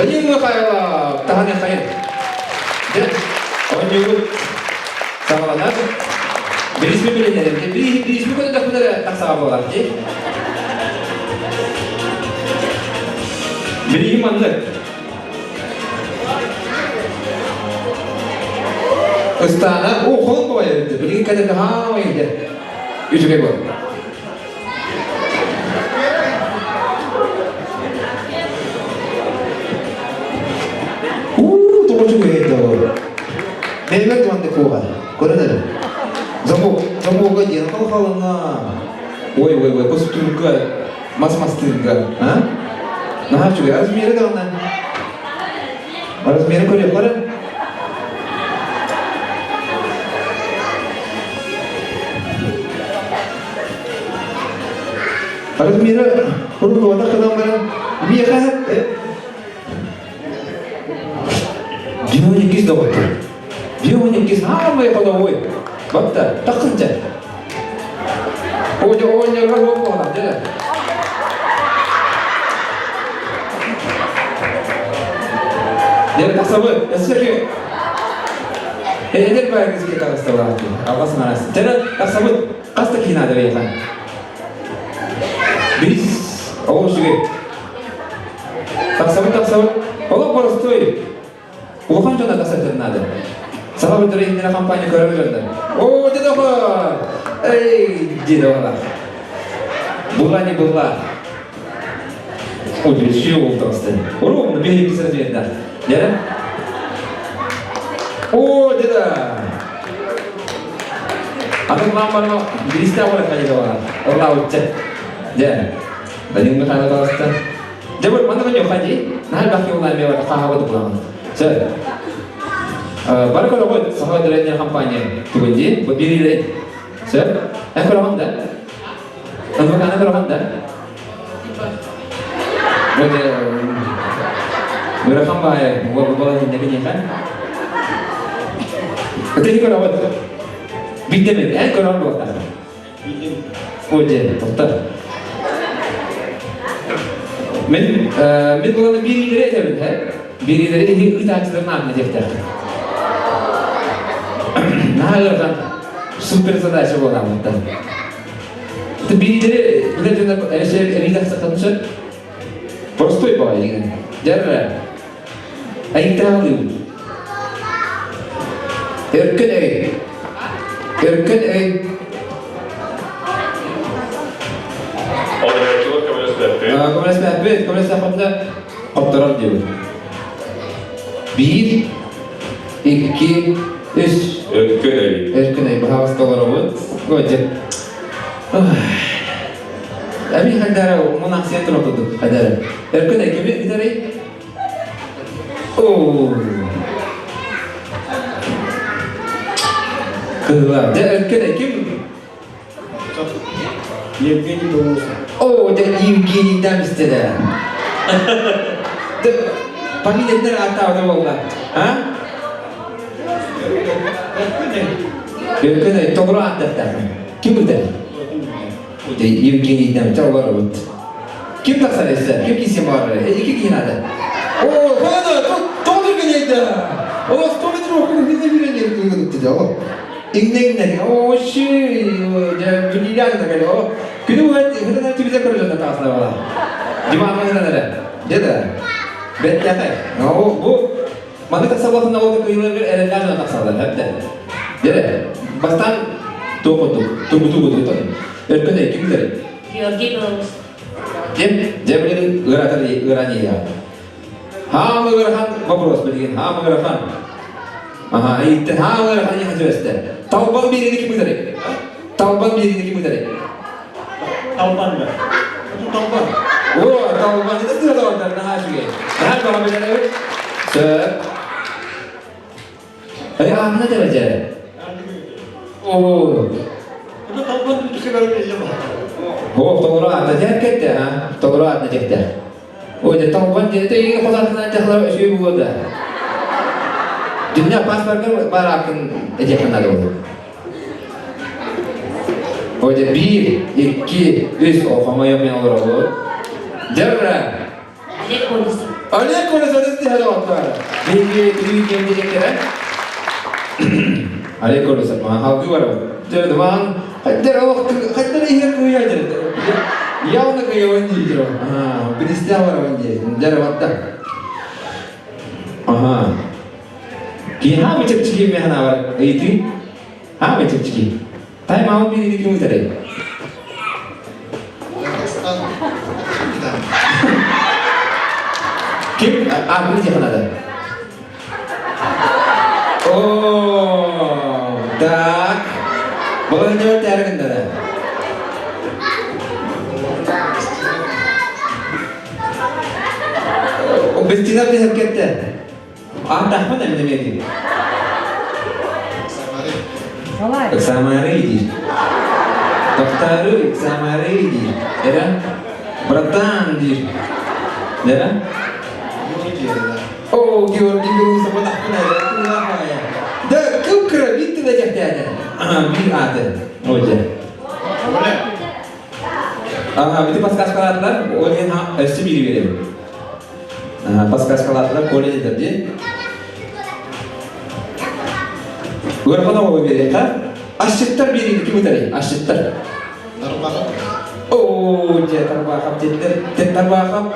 Вадим Михайлов, таһан хайын. Дьэ, оонньуубут саҕаланар. Бириисми билиннэрим. Бириисми көтөтөхпүнэ тахсаҕа буолар дии. Билиһим маннык. Ыстаана, о, холон баҕайы эбит. Билигин кэтэргэ хаамай дэ. Үчүгэй буол. Уу, тоҕо үчүгэй да ол. Бэйбэт маннык буолар. Көрөн эрэ. Замок, замога диэн халхалына. Ой, ой, ой, костюмка, мас мастыырга, а? Наһаа үчүгэй. Размеры даҕаны. Размеры көрүөххэ Размеры урут уотах гынан баран. Миэхэ Дионикис доҕоттор. Дионикис аамай ходовой. Батта, тахсын дьэ. Оня оонньорго суох буолар, дьэ. Дьэ, тахсабыт. Өссө Эдэр бааргызге таҕысталаах дии. Алҕас манас. Дьэ, тахсабыт. Хас да киһи наада биһиэхэ. Бирис олох үчүгэй. Тахсабыт, тахсабыт. Олох боростуой. Улахан дьон атасатын наада. Саха быдыры иннинэ компания көрөр дьоннор. О, дедоха! Эй, дедоха. Была не была. Удивишь, ол таҕысты. Ровно биһиги сразу Дьэ? О, деда! Атын маммарно биристэ бар калидова. Орла утча. Дьэ. Данил Михайлов таҕыста. Дьэ, бу манна мен ходи. Нахал бахи улаа ме бар хаһаба тупулаҕын. Сөп. Бары көрөҕүт Саха тренер компания тугун дии? Бу бириилей. Сөп. Эн көрөҕүн да? Адвоканы көрөҕүн да? Вот ыарахан баайы буолан иннэбин Ты көрөҕүт. Биирдэ эн көрөҕүн буолтаах. Ой, дьэ, тоқтар. Мен мен буланы бириилери этэбин, he? Бириилери иһи ыытааччыларын аатына диэхтээхпин. Наһаа ыарахан супер задача буолааммыттан. Бириилери билэр дьоннор эбии тахсахтан сөп. Простой баҕайы деген. Дьэррэ. Айыктаалыыбын. Өркөн өй. Өркөн өй. Олорооччулар көмөлөспөппүт. Көмөлөспөппүт. Көмөлөспөппүт хотторор диэбит. Биир, икки, үс. Өркөн өй. Өркөн өй. Баһаҕаста олоробут. Ой, Эми хайдара мунахсыйан турар курдук хайдара. Өркөн өй кими бүтэрий? Оо. Кыһыла. Дьэ, өркөн ким? Евгений Белоусов. О, дьэ, Евгений истэ да. Фамилиятын ааттаабыта буолла. А? Өркөн толору ааттахтаах. Ким бутар? Евгений Дамча олоробут. Ким тахсар эссе? Ким кисе бар? Эки киһи надо. О, хана, тоҕо генейда. О, 100 метр окуну хинне билен кылгытты о. Иңне иңне. О, ши, билиян да кэле. О, күнү буһа хытана тибизе көрөжөн тағасына бала. Диман хытана эрэ. Деді. Беттәхэ. О, бу Маннык тахсаллахына ол кыйыларгар эрэллээх дьоно тахсаллар, эбэтэ. Дьэ, бастаан туох курдук, тургутуу курдук Өркөн өй ким билэр? Георгий Белоус. Ким? Дьэ, билигин ыаратар ыараан ийэ. Хаам ыарахан вопрос билигин, хаам ыарахан. Аха, ииттен хаам ыарахан ийэ сөбөстө. Талбан биэриини ким ыытарый? Талбан биэриини ким ыытарый? Талбан да. Талбан. О, Талбан, это сыра доҕоттор, наһаа үчүгэй. Наһаа баҕа билэрэбит. Сөп. Эй, аатына дэрэ О. Это Талбан О, толору аата дьэр кэтте, а? Толору аатына дьэхтэ. Ой, дьэ, Талбан диэте иги хотатына дьахлар үсүй буолуо да. Дүннэ паспоргар бар ааккын этиэххин наада буолуо. Ой, дьэ, биир, икки, үс, о, хомойуох мен олоробут. Дьэ, бра. Олег Колесов. Олег Колесов истиһэ доҕоттор. Биһиги күнү киэн диэтэктэрэ. Олег Колесов, маҕан халгыы барабыт. Дьэ, маҕан хайдар олох хайдар иһэр кыйа дьэ. Явно кыйабын диир. Билистээх барабын диир. Дьэ, батта. Аха. Киһи хаамы чэпчэки миэхэ бар ыйытыы. Хаамы чэпчэки. Тай маамы бириини ким ыытарый? Ким? А, бұл диэхэ надо. О, так. Бұл не өтәргін да. Бестинап десеп кетті. Ааттаахпын эмне эмиэ Самары диир. Тохтоору Самары диир. Эрэ? Братан диир. Да? О, Георгий Белоусов Да, кып-кыра бит тыла дьэхтээдэ. Биир ааты. Ой, Ага, бити подсказкалаатылар, ол иһин өссө биири биэрэбин. Подсказкалаатылар, Коля дедер дии. Ыарахан оҕо биэриэххэ. Асчыттар биэриини ким ытарый? Асчыттар. Оо, дьэ, Тарбаахап диэтилэр. Тарбаахап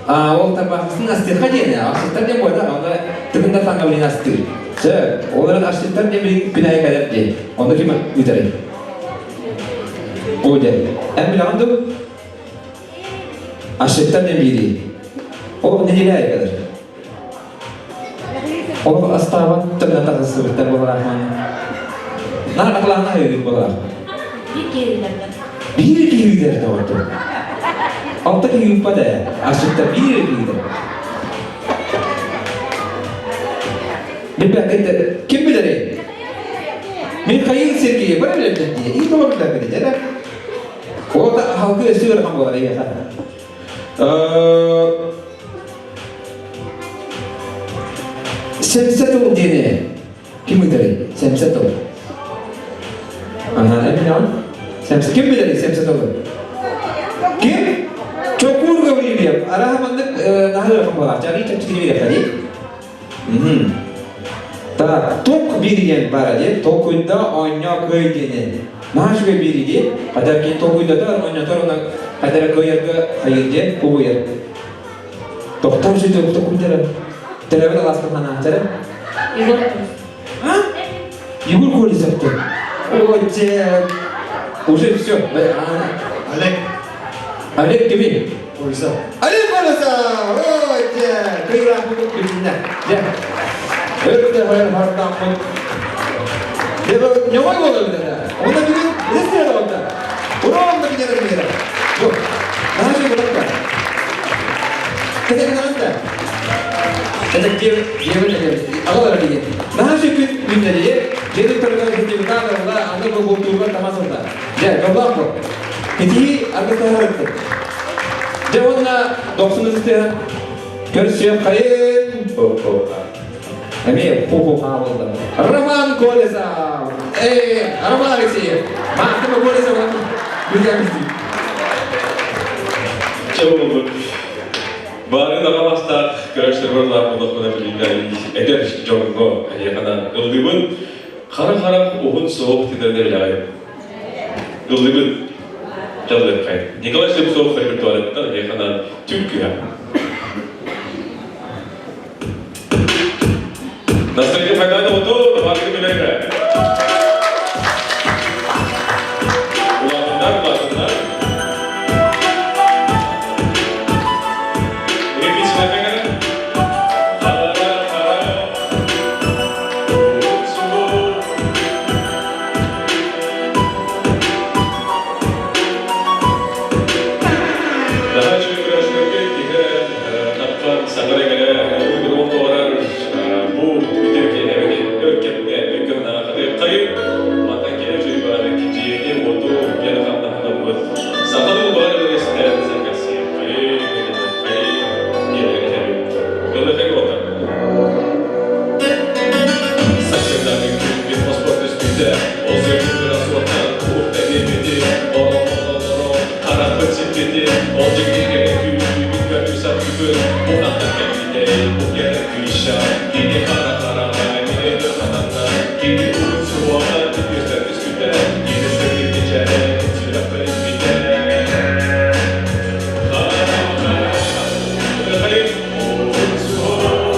ол Тарбаахасын астыахха диэн, асчыттар диэн буолла, онно тыгын да таҥа билин астыыр. Сөп, ол эрэн асчыттар диэн билин күн аайы кэлэр диэн. Онно ким ыытарый? Оо, дьэ, эн билэҕин дуу? Асчыттар диэн биирий. Ол нэдиэлэ аайы кэлэр. Ол астаабат төннө тахсыбыттар буолаахман. Наар акылаана өйүк буолаах. Биир киһилэрдэр. Биир киһилэр тоҕоту. Алта киһи ыыппат ээ. Асчыттар биир киһилэр. Билбэккэ ким билэрий? Михаил Сергеев бары билэрдэр дии. И тоҕо билэрбит дьэ. Ол халкы өссө ыарахан буолар эйиэхэ. Сэмсэ тыл диэни ким ыытарый? Сэмсэ тыл. Ага, эминэҕин? Сэмсэ. Ким билэрий сэмсэ тылы? Ким? Чокуур Гаврильев. Араха маннык наһаа ыарахан буолааччы. Арый чэпчэкини биэриэххэ дии. Так, ток биир диэн баара дии. Толкуйда оонньоо кыай диэни. Наһаа үчүгэй биир дии. Хадар киһи толкуйдатар, оонньотор, уонна хадара кыайарга хайыр диэн угуйар. Тохтор сүтэ толкуйдара. Төрөбүт алааска ханааччара. Егор А? Егор Колесов Ой, уже все. Олег. Олег кими? Колесов. Олег Колесов! Ой, кыйраахпыт күннэ. Дьэ. Өртө хайар хартааммыт. Ньоҕой буолар билэтэ. Онно бүгүн билесиэ да онта. Уроон да билэр билэр. Бу. Наша булатта. Кэтэ да. Это дьиэбин аҕалара деген. Наша күн күннэри дьиэбин көргөн сертификат ылла, аны бу бултуурга тамас ылла. Дьэ, дьоллоох бу. Итии аргыстаһарыттын. Дьэ уонна дохсун ытыстыһан көрсүөххэйин. Эмиэ ху-ху хаалылла. Роман Колесов! Эй, Роман Алексеев! Маахтыма Колесов билэммит. Чэ болду. Баарын аҕа бастаах көрөксөрбөр лаах буоллахпына билиннэ эдэр дьоҥҥо эһиэхэнэн ыллыыбын. Хара-харах уһун суох титэрдэ билэҕин. Ыллыыбын. Дьаллыаххай. Николай Слепцов репертуарыттан эһиэхэнэн түҥкүһэ. Настроение хайдана оту, баарыгы билэрэ. Улаатыннар, улаатыннар. Репетиция Хара, хара, Наһаа үчүгэй киһи таптаан саҥара иҥэрэ ылыы бу үтүө киэһэбити өр кэмҥэ өйгө санааҕа хатыаххайын мантан киһи үчүгэй баҕаны кидьиэни уоту диэн хамнаһынаммыт сахалыы баар ырыастан сэргэхсийэххэйин көтүмэххэйин диэн этэбин ылыхай уота Сарсыардаҥҥы күн хоспор түспүтэ, ол сырдык кыра суоттан уһукта биэрбити, орон-орон харахпыт сиппити, ол дьиҥи кэрэ күүһүбүт көрүү саппыпыт, бу хантан кэлбитэй, бу кэрэ кыыша, кини хара-хараҕа мин өйбөр хатанна, кини уһун суһуоҕа түстэр түспүтэ, кини сырдык мичээрэ сүрэхпэр испитэ. Хара-хара, ырыхайын, уһун суһуоҕа.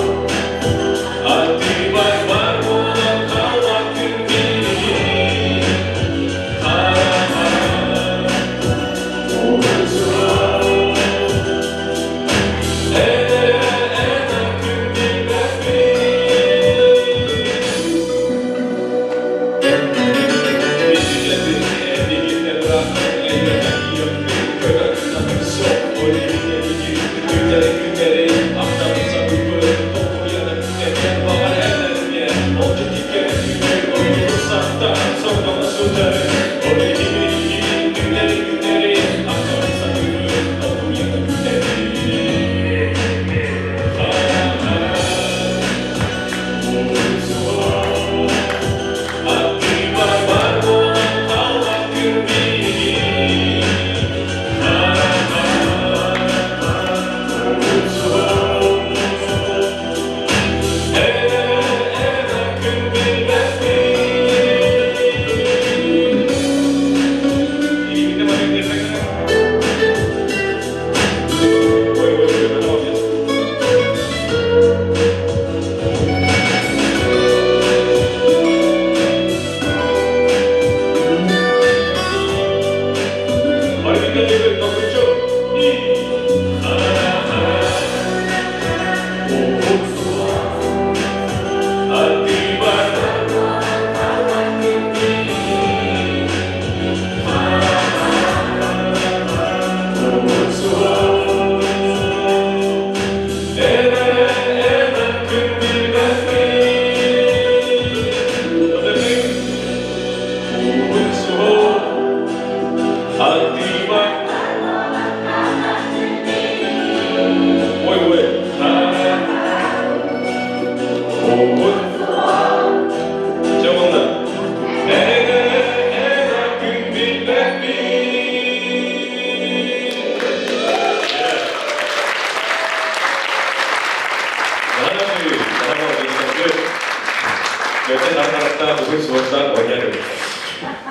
Бөтен архараттаах уһун суостаах оонньоотум.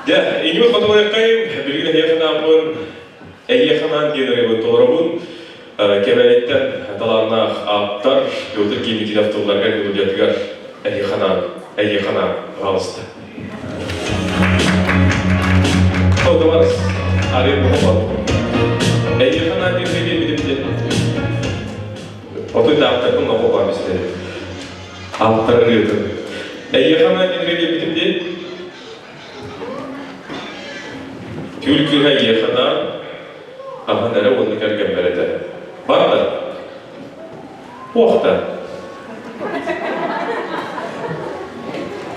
Дьэ, иҥиир хотугуйаххайым, билигин эһиэхэ анааммын, эйиэхэ анаан диэн ырыабын толоробун. Кэбээйиттэн талааннаах ааптар Петр Кимикинов тылларыгар мелодиятыгар эйиэхэ анаан, эйиэхэ анаан, пожалуйста. Отоварс, арыый буһа Эйиэхэ анаан диэн биэрбитим диэн. Отой да ааптарбын оҕо истэрим. Ааптар ырыатын. Эйиэхэ анаан диэн биэрбитим диэн. Түүл кыыһа эйиэхэ анаан, хаһан эрэ уонна кэргэммэр этэ. Барда. Туох да.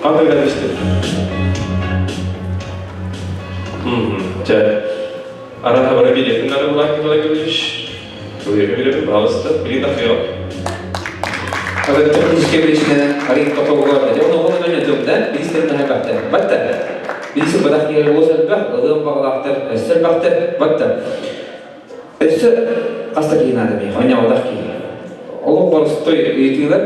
Ханна гынан истин? Чэ, араха бара билетин надо была Николай Гаврилович. Билетин, пожалуйста, билет ахыйа. Ага, технический причина арин тохогор. Дьэ, оны оны мен өтөм да, биристер наһа бахта. Батта. Бирisi бадах киһи олус элбэх, ылыам баҕалаахтар, өссө элбэхтэр, батта. Өссө хас да киһи наада миэхэ, онньоҕодох киһи. Олох боростуой ыйытыылар.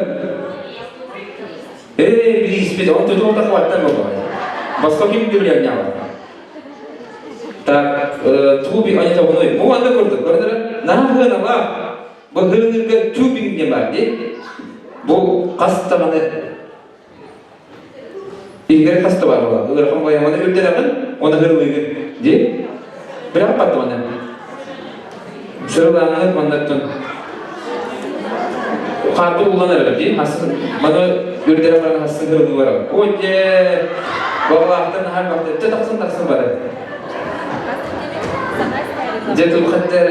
Ээ, бирииспит, он тутуох да хваттан буоллаҕа. Босхо ким билэр онньоҕо? Так, тууби онньоҕунуй. Бу манна курдук, көрдөрө, наһаа хыаналаах. Бу хыыныырга тюбинг диэн баар дии. Бу хас даҕаны Иһигэр хас да баар буолар. Ыарахан буойаҥаны үрдэрэҕин, уонна хырылыыгын дии. Быраҕан баттым аны. Сырылааҥҥын маннаттан хаарбыт уллан эрэр дии. Хасын маны үрдэрэ баран хасын хырылыы барар. Ой дьэ, баҕалаахтан наһаа элбэхтэ. Дьэ тахсан тахсан барар. Дьэ тулхаттар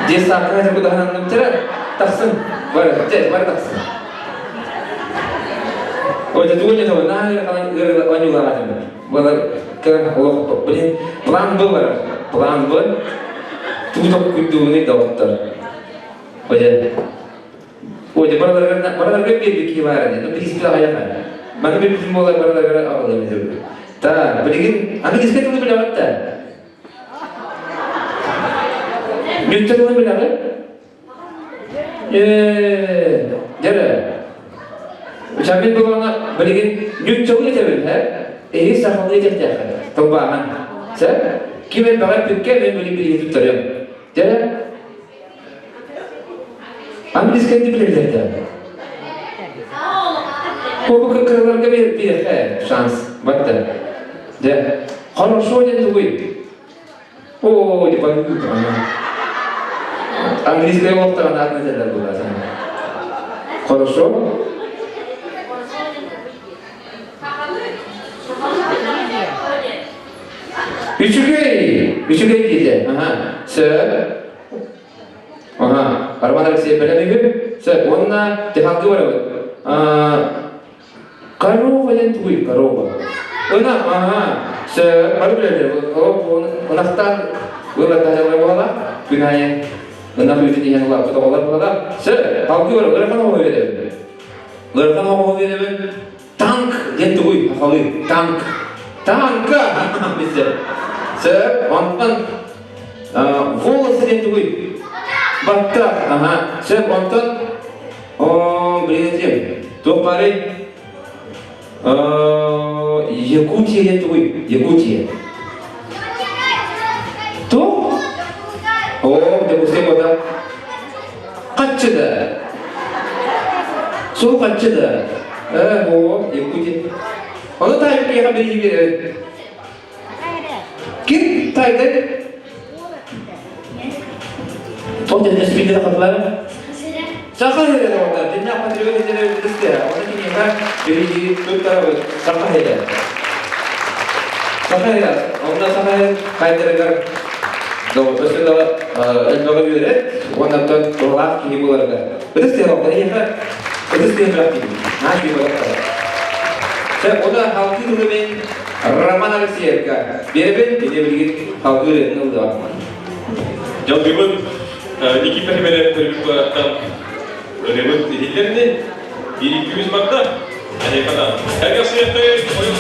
Дьиэ саакка кудаһананным тахсын бар дьэ бар тахсын. Ой, тугу не того, на ойуулаатым. Была олох блин, план Б бар. План Б. Тугу күйдүүнү доҕоттор. Ой, ой, бараларга бараларга биэрбит киһи баар ини. Ну, бириспит аҕайаха. Маны билбитим буолар бараларга аҕалыам Та, билигин английский тылы билэҕит да? Нүүччэ тылын билэҕит? Ээ, дьэрэ. Учамин булана билигин нүүччэлии этэбин, һэ? Эһи сахалыы этиэхтээххин. Тылбааһын. Сэ? Ким элбэҕи эппиккэ мен билигин билигин туттарыам. Дьэрэ. Английскайды билэллэр да. Бу кыраларга биэриэххэ шанс батта. Дьэ, хорошо диэн тугуй? О, не пойму. Английскай олохтоон аатын этэллэр буолла. Хорошо? Үчүгэй! Үчүгэй диэтэ. Ага. Сөп. Ага. Роман Алексеев бэлэм үһү. Сөп. Уонна дьаһалга барабыт. Корова диэн тугуй? Корова. Ынах, ага. Сөп. Бары билэллэр. Ынахтан ылаттаһалар буола. Күн аайы ынах үүтүн иһэн улааппыт оҕолор буола. Сөп. Халгы бар. Ыарахан оҕо үөрэбин. Ыарахан оҕо үөрэбин. Танк диэн тугуй? Сахалыы. Танк. Танка! Биссе. Сөп. Онтон волосы диэн тугуй? Батта. Ага. Сөп. Онтон о, блин, этим. Туох баарый? Якутия диэн тугуй? Якутия. Туох? О, Дьокуускай куота. Хаччыда. Сол хаччыда. Э, о, Якутия. Ону таайбыт киһиэхэ бирииһи биэрэбин. Ким таайдай? Ол дьэ спикер хатылары. Саха сирэ доҕоттор, дьиннээх патриот сирэ үтүстэ. Оны киниэхэ бирииһи туттарабыт Саха сирэ. Саха сирэ. Онно Саха сирин хайдарыгар өссө да элбэҕи үөрэт уонна оттон туһалаах киһи буоларга. Ытыс тыаһа эһиэхэ ытыс тыаһа бөлөх киһи. Наһаа үчүгэй бөлөхтөр. Чэ, оны халгыы тылы мин Роман Алексеевка биэрэбин, кини билигин халгыы ырыатын ыллыаҕа. Дьалгыбыт Никита Химерев төрүт куораттан ырыабыт иһиллэрни биир икки үс барда. Эһиэхэ Эргэх сыахтай, ойон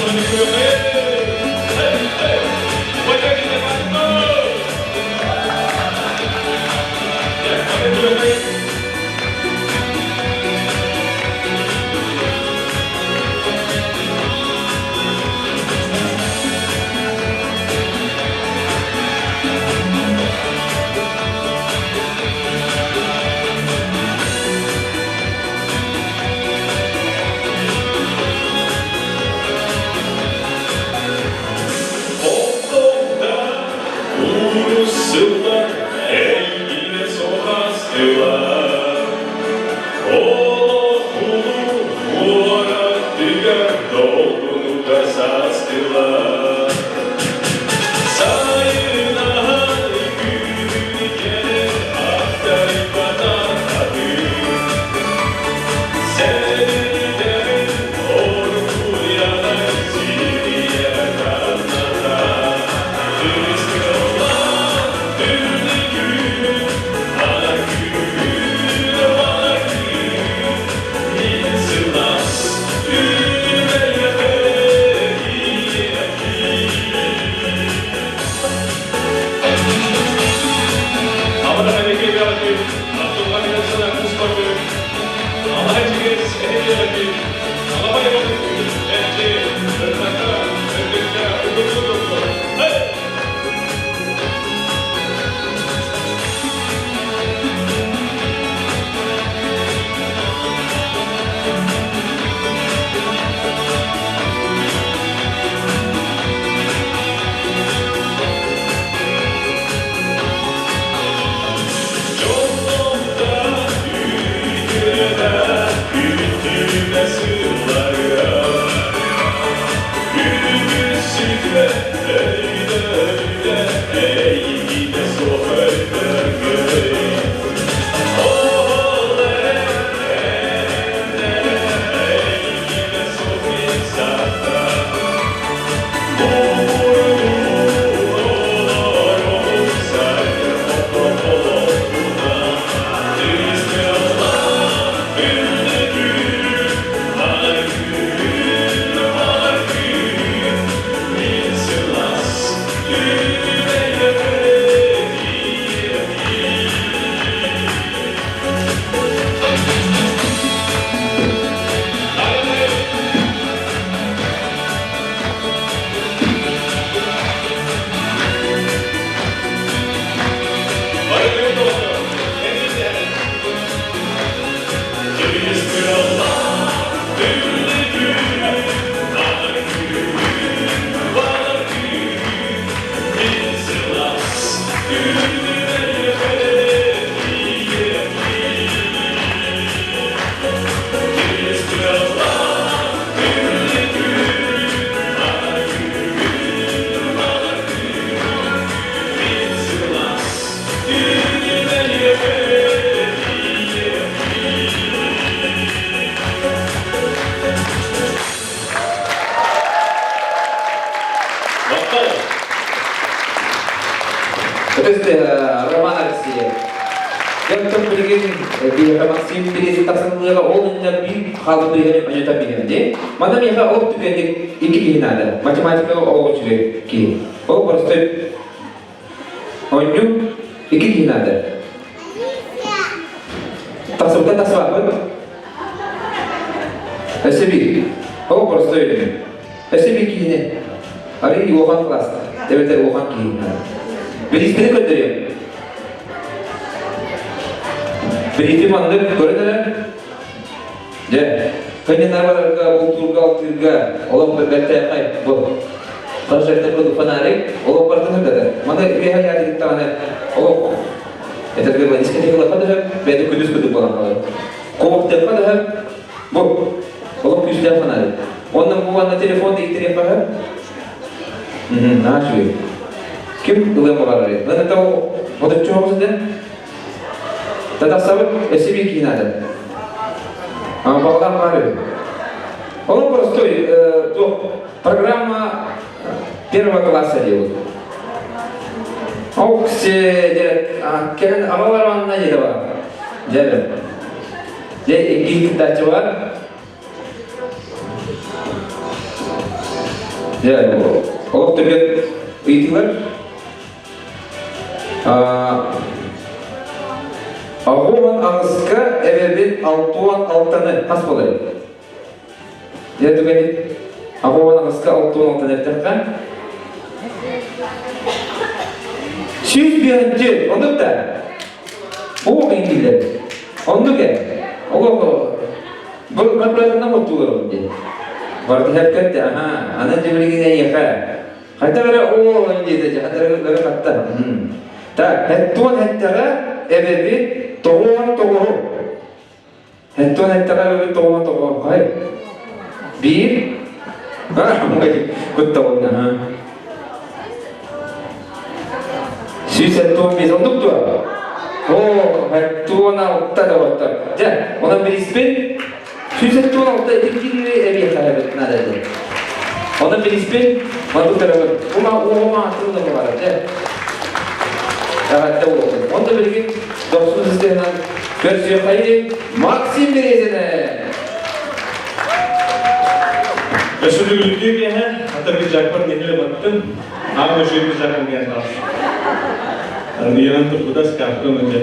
Роман Алексеев. Дьон билигин биһиэхэ Максим Березин тахсанныга ол иннинэ биир хаалбыт биһиэхэ оньута биһиэхэ дии. Манна миэхэ ол түгэнник икки киһи наада. Математикаҕа ол үчүгэй киһи. Ол простой Оонньуу икки киһи наада. Тахсыбыта тахсыбаппыт. Өссө биир. Ол простой үлэми. Өссө биир киһини. Арый улахан класста. Эбэтэр улахан киһи наада. Билиспини көрдөрүөм. Билити маннык көрөн эрэ. Дьэ, кынньанар барарга, бултуурга, алтыырга олох бэртээхэй бу. Прожектор курдук фонарик, олох барытын сырдатар. Маны үөһэ яатыгыт даҕаны олох этэргэ дылы дискотекаларга да сөп, бэйэтэ күндүс курдук буолан хаалар. Кубоктыахха да сөп, бу олох күүстээх фонарик. Онно бу уонна телефон да иитириэххэ сөп. Наһаа үчүгэй. Ким ылыан баҕарарый? Аны ботуччу оҕус этэ. Татахсабыт өссө биир киһи наада. Баҕалаах баар үһү. Ол простой туох программа первого класса диэбит. Ол кэлэн аҕалар анна диэтэ бар. Дьэ Дьэ икки кыттааччы бар. Дьэ олох түргэн ыйытыылар. 88-ка эбэбит 66-ны хас буолар? Дьэ түгэни 88-ка 66-ны эттэххэ 101-нчи оннук да Оо иҥкиллэр. Оннук ээ. Олох бу калькуляторынан оттуулар диye. Барыта хепкетте, аха, аны дьэ эйиэхэ Хайдах эрэ оо диэтэ дьахтары хатта. Так, хеттуон хэттэҕэ эбэбит тоҕуон тоҕуһу. Хеттуон хэттэҕэ эбэбит тоҕуон тоҕуһу. Хай. Биир. Куттабын. 175 оннук дуо? Оо, 76 доҕоттор. Дьэ, онон бириспин 176 итиргири эбиэхэ эбит наада этэ. Онон бириспин маннык көрөбүн. Ума уома атын да буолар дьэ. Эҕэрдэ буолуохтун. Онно билигин дохсун сыстыһынан көрсүөххэйин Максим Березина. Өссө төгүлүктүү киэһэ, ата пиджакпар нэһилэ баттым, аан өшүй пиджакым диэн Янан турбута скафкам өтө.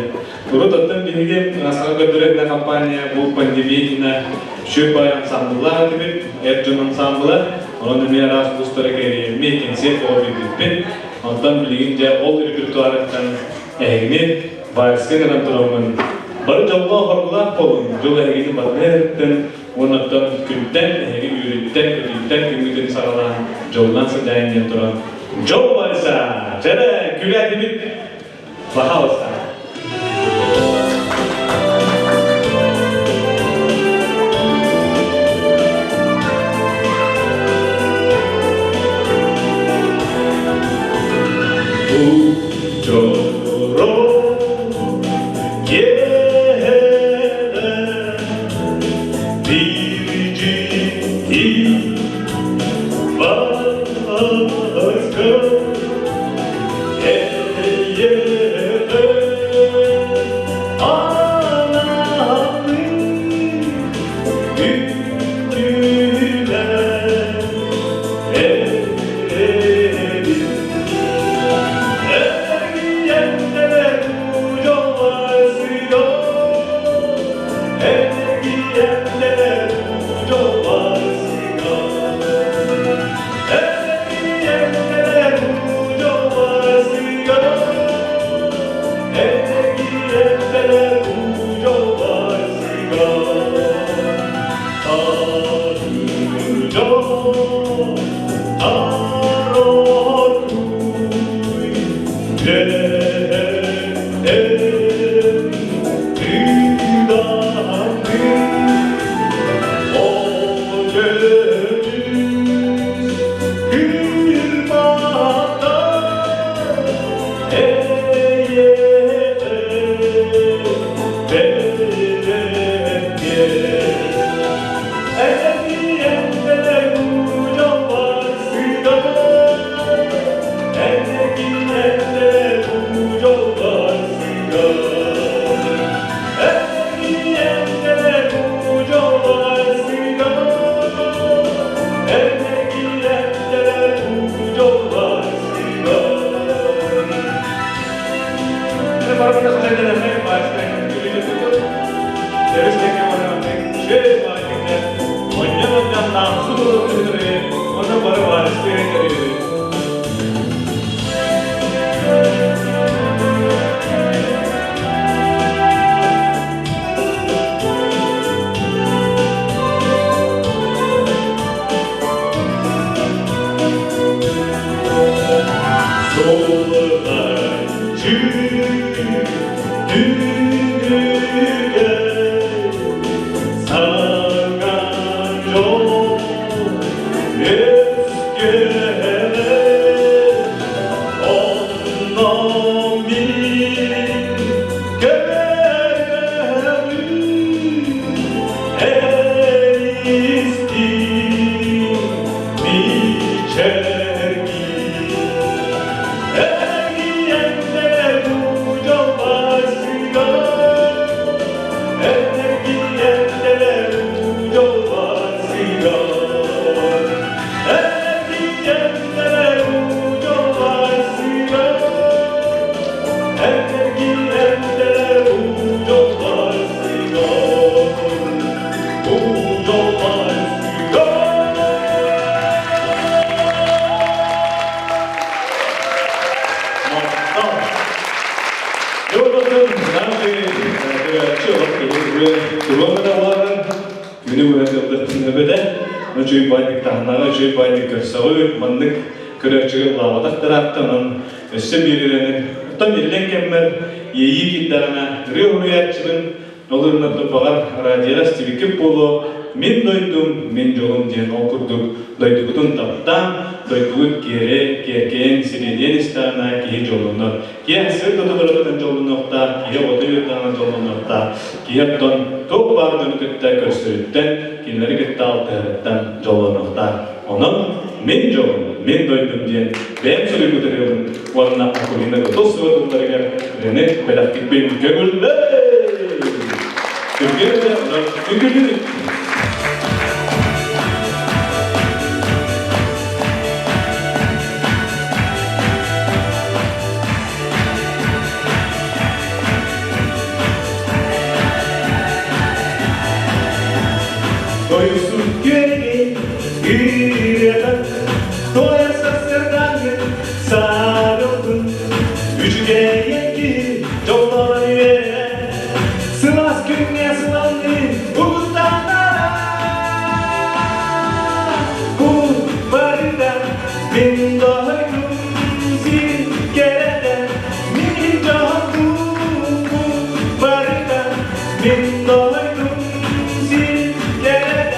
Урут оттон биһиги саҥа көрдөрөр компания бу пандемия үчүгэй баай ансамбллаах этибит, эр дьон ансамбла. Онон эмиэ араас улуустары кэрийэммит, кэнсиэр оҕо биэрбиппит. Онтон билигин дьэ ол репертуарыттан эһигини вальска гынан тураммын бары дьоллоох-хоргулаах буолуҥ, дьол эһигини батыһа уонна күнтэн эһиги үөрүүттэн, көтүүттэн күҥҥүтүн саҕалаан дьолунан сыдьаайын диэн туран дьол вальса! Дьэрэ, күлээтибит! Пожалуйста! Дьоро киэһэ биирдии бааска эйиэхэ анаабыт үтүлэр эрэбит. Үчүгэй баайдыктар, онньон-онньон таамсы буолан түһүнэри уонна бары баарыстыы өйдөрү. Солохаччы түнүгэр саҥа дьол үөскүөҕэ. Онно мин көрөбүн эристиин мичээргин. Эргийэннэр бу дьол барсыгар, эргийэннэр бу дьол барсыгар, эргийэннэр бу дьол барсыгар, эргийэннэр бу дьол барсыгар, бу дьол барсыгар. Махтал. Дьоллотун наши көрөөччү олох киһи туруон да буолар күнү быһа кылдыктын өбөдө үчүй байдык таһынаҕа үчүй байдык көрсөҕү маннык көрөөччүгэ ыллаабатах тараатта онон өссө биир ырыаны оттон иллэҥ кэммэр иэйии киирдэҕинэ ырыа уһуйааччыбын Ол ырыынакка баҕар радиоҕа истибиккит буолуо, Мин дойдум, мин дьолум диэн ол курдук дойдугутун таптаан, дойдугут киэрэ, киэркэйэн, сириэдийэн истэҕинэ киһи дьоллонор. Киһи сыр дойдуларыттан дьоллонуохтаах, киһи оҕото үөрдэҕинэ дьоллонуохтаах, киһи оттон туох баар дьону кытта көрсөрүттэн, кинилэри кытта алтыһарыттан дьоллонуохтаах. Онон мин дьолум, мин дойдум диэн бэйэм суруйбут ырыабын уонна Акулина Готовцева тылларыгар ырыаны бэлэхтикпин көҥүллэй! Түргэн онон үҥкүлүүт! Тойсун күөнүн Үөрэтэн, туойар сарсыардааҥҥы саарылбын, Үчүгэйин киһи дьоллонон үөрэ, Сылаас күҥҥэ сыланныы угуттанара. Бу барыта мин дойдум сир кэрэтэ, мин дьолум бу барыта мин дойдум сир кэрэтэ.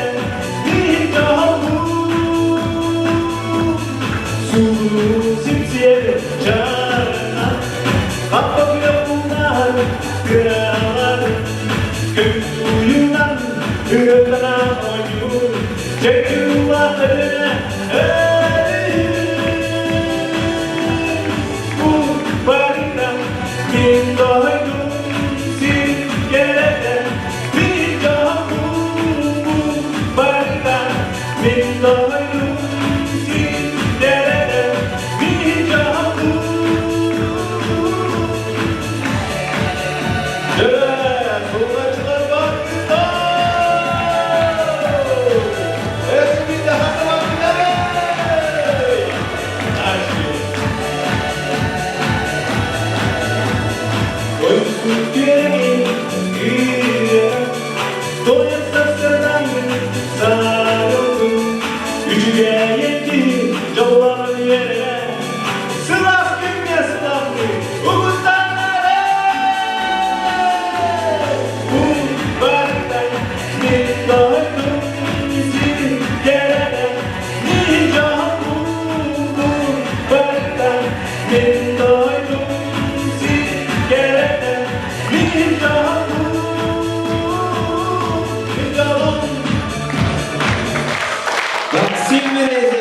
Максим Мерезин!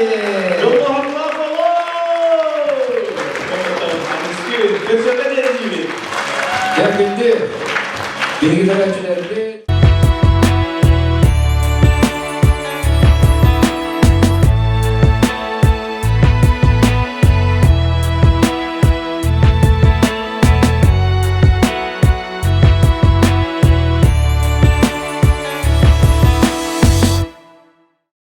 Дьэ, күндү биһиги көрөөччүлэрбит.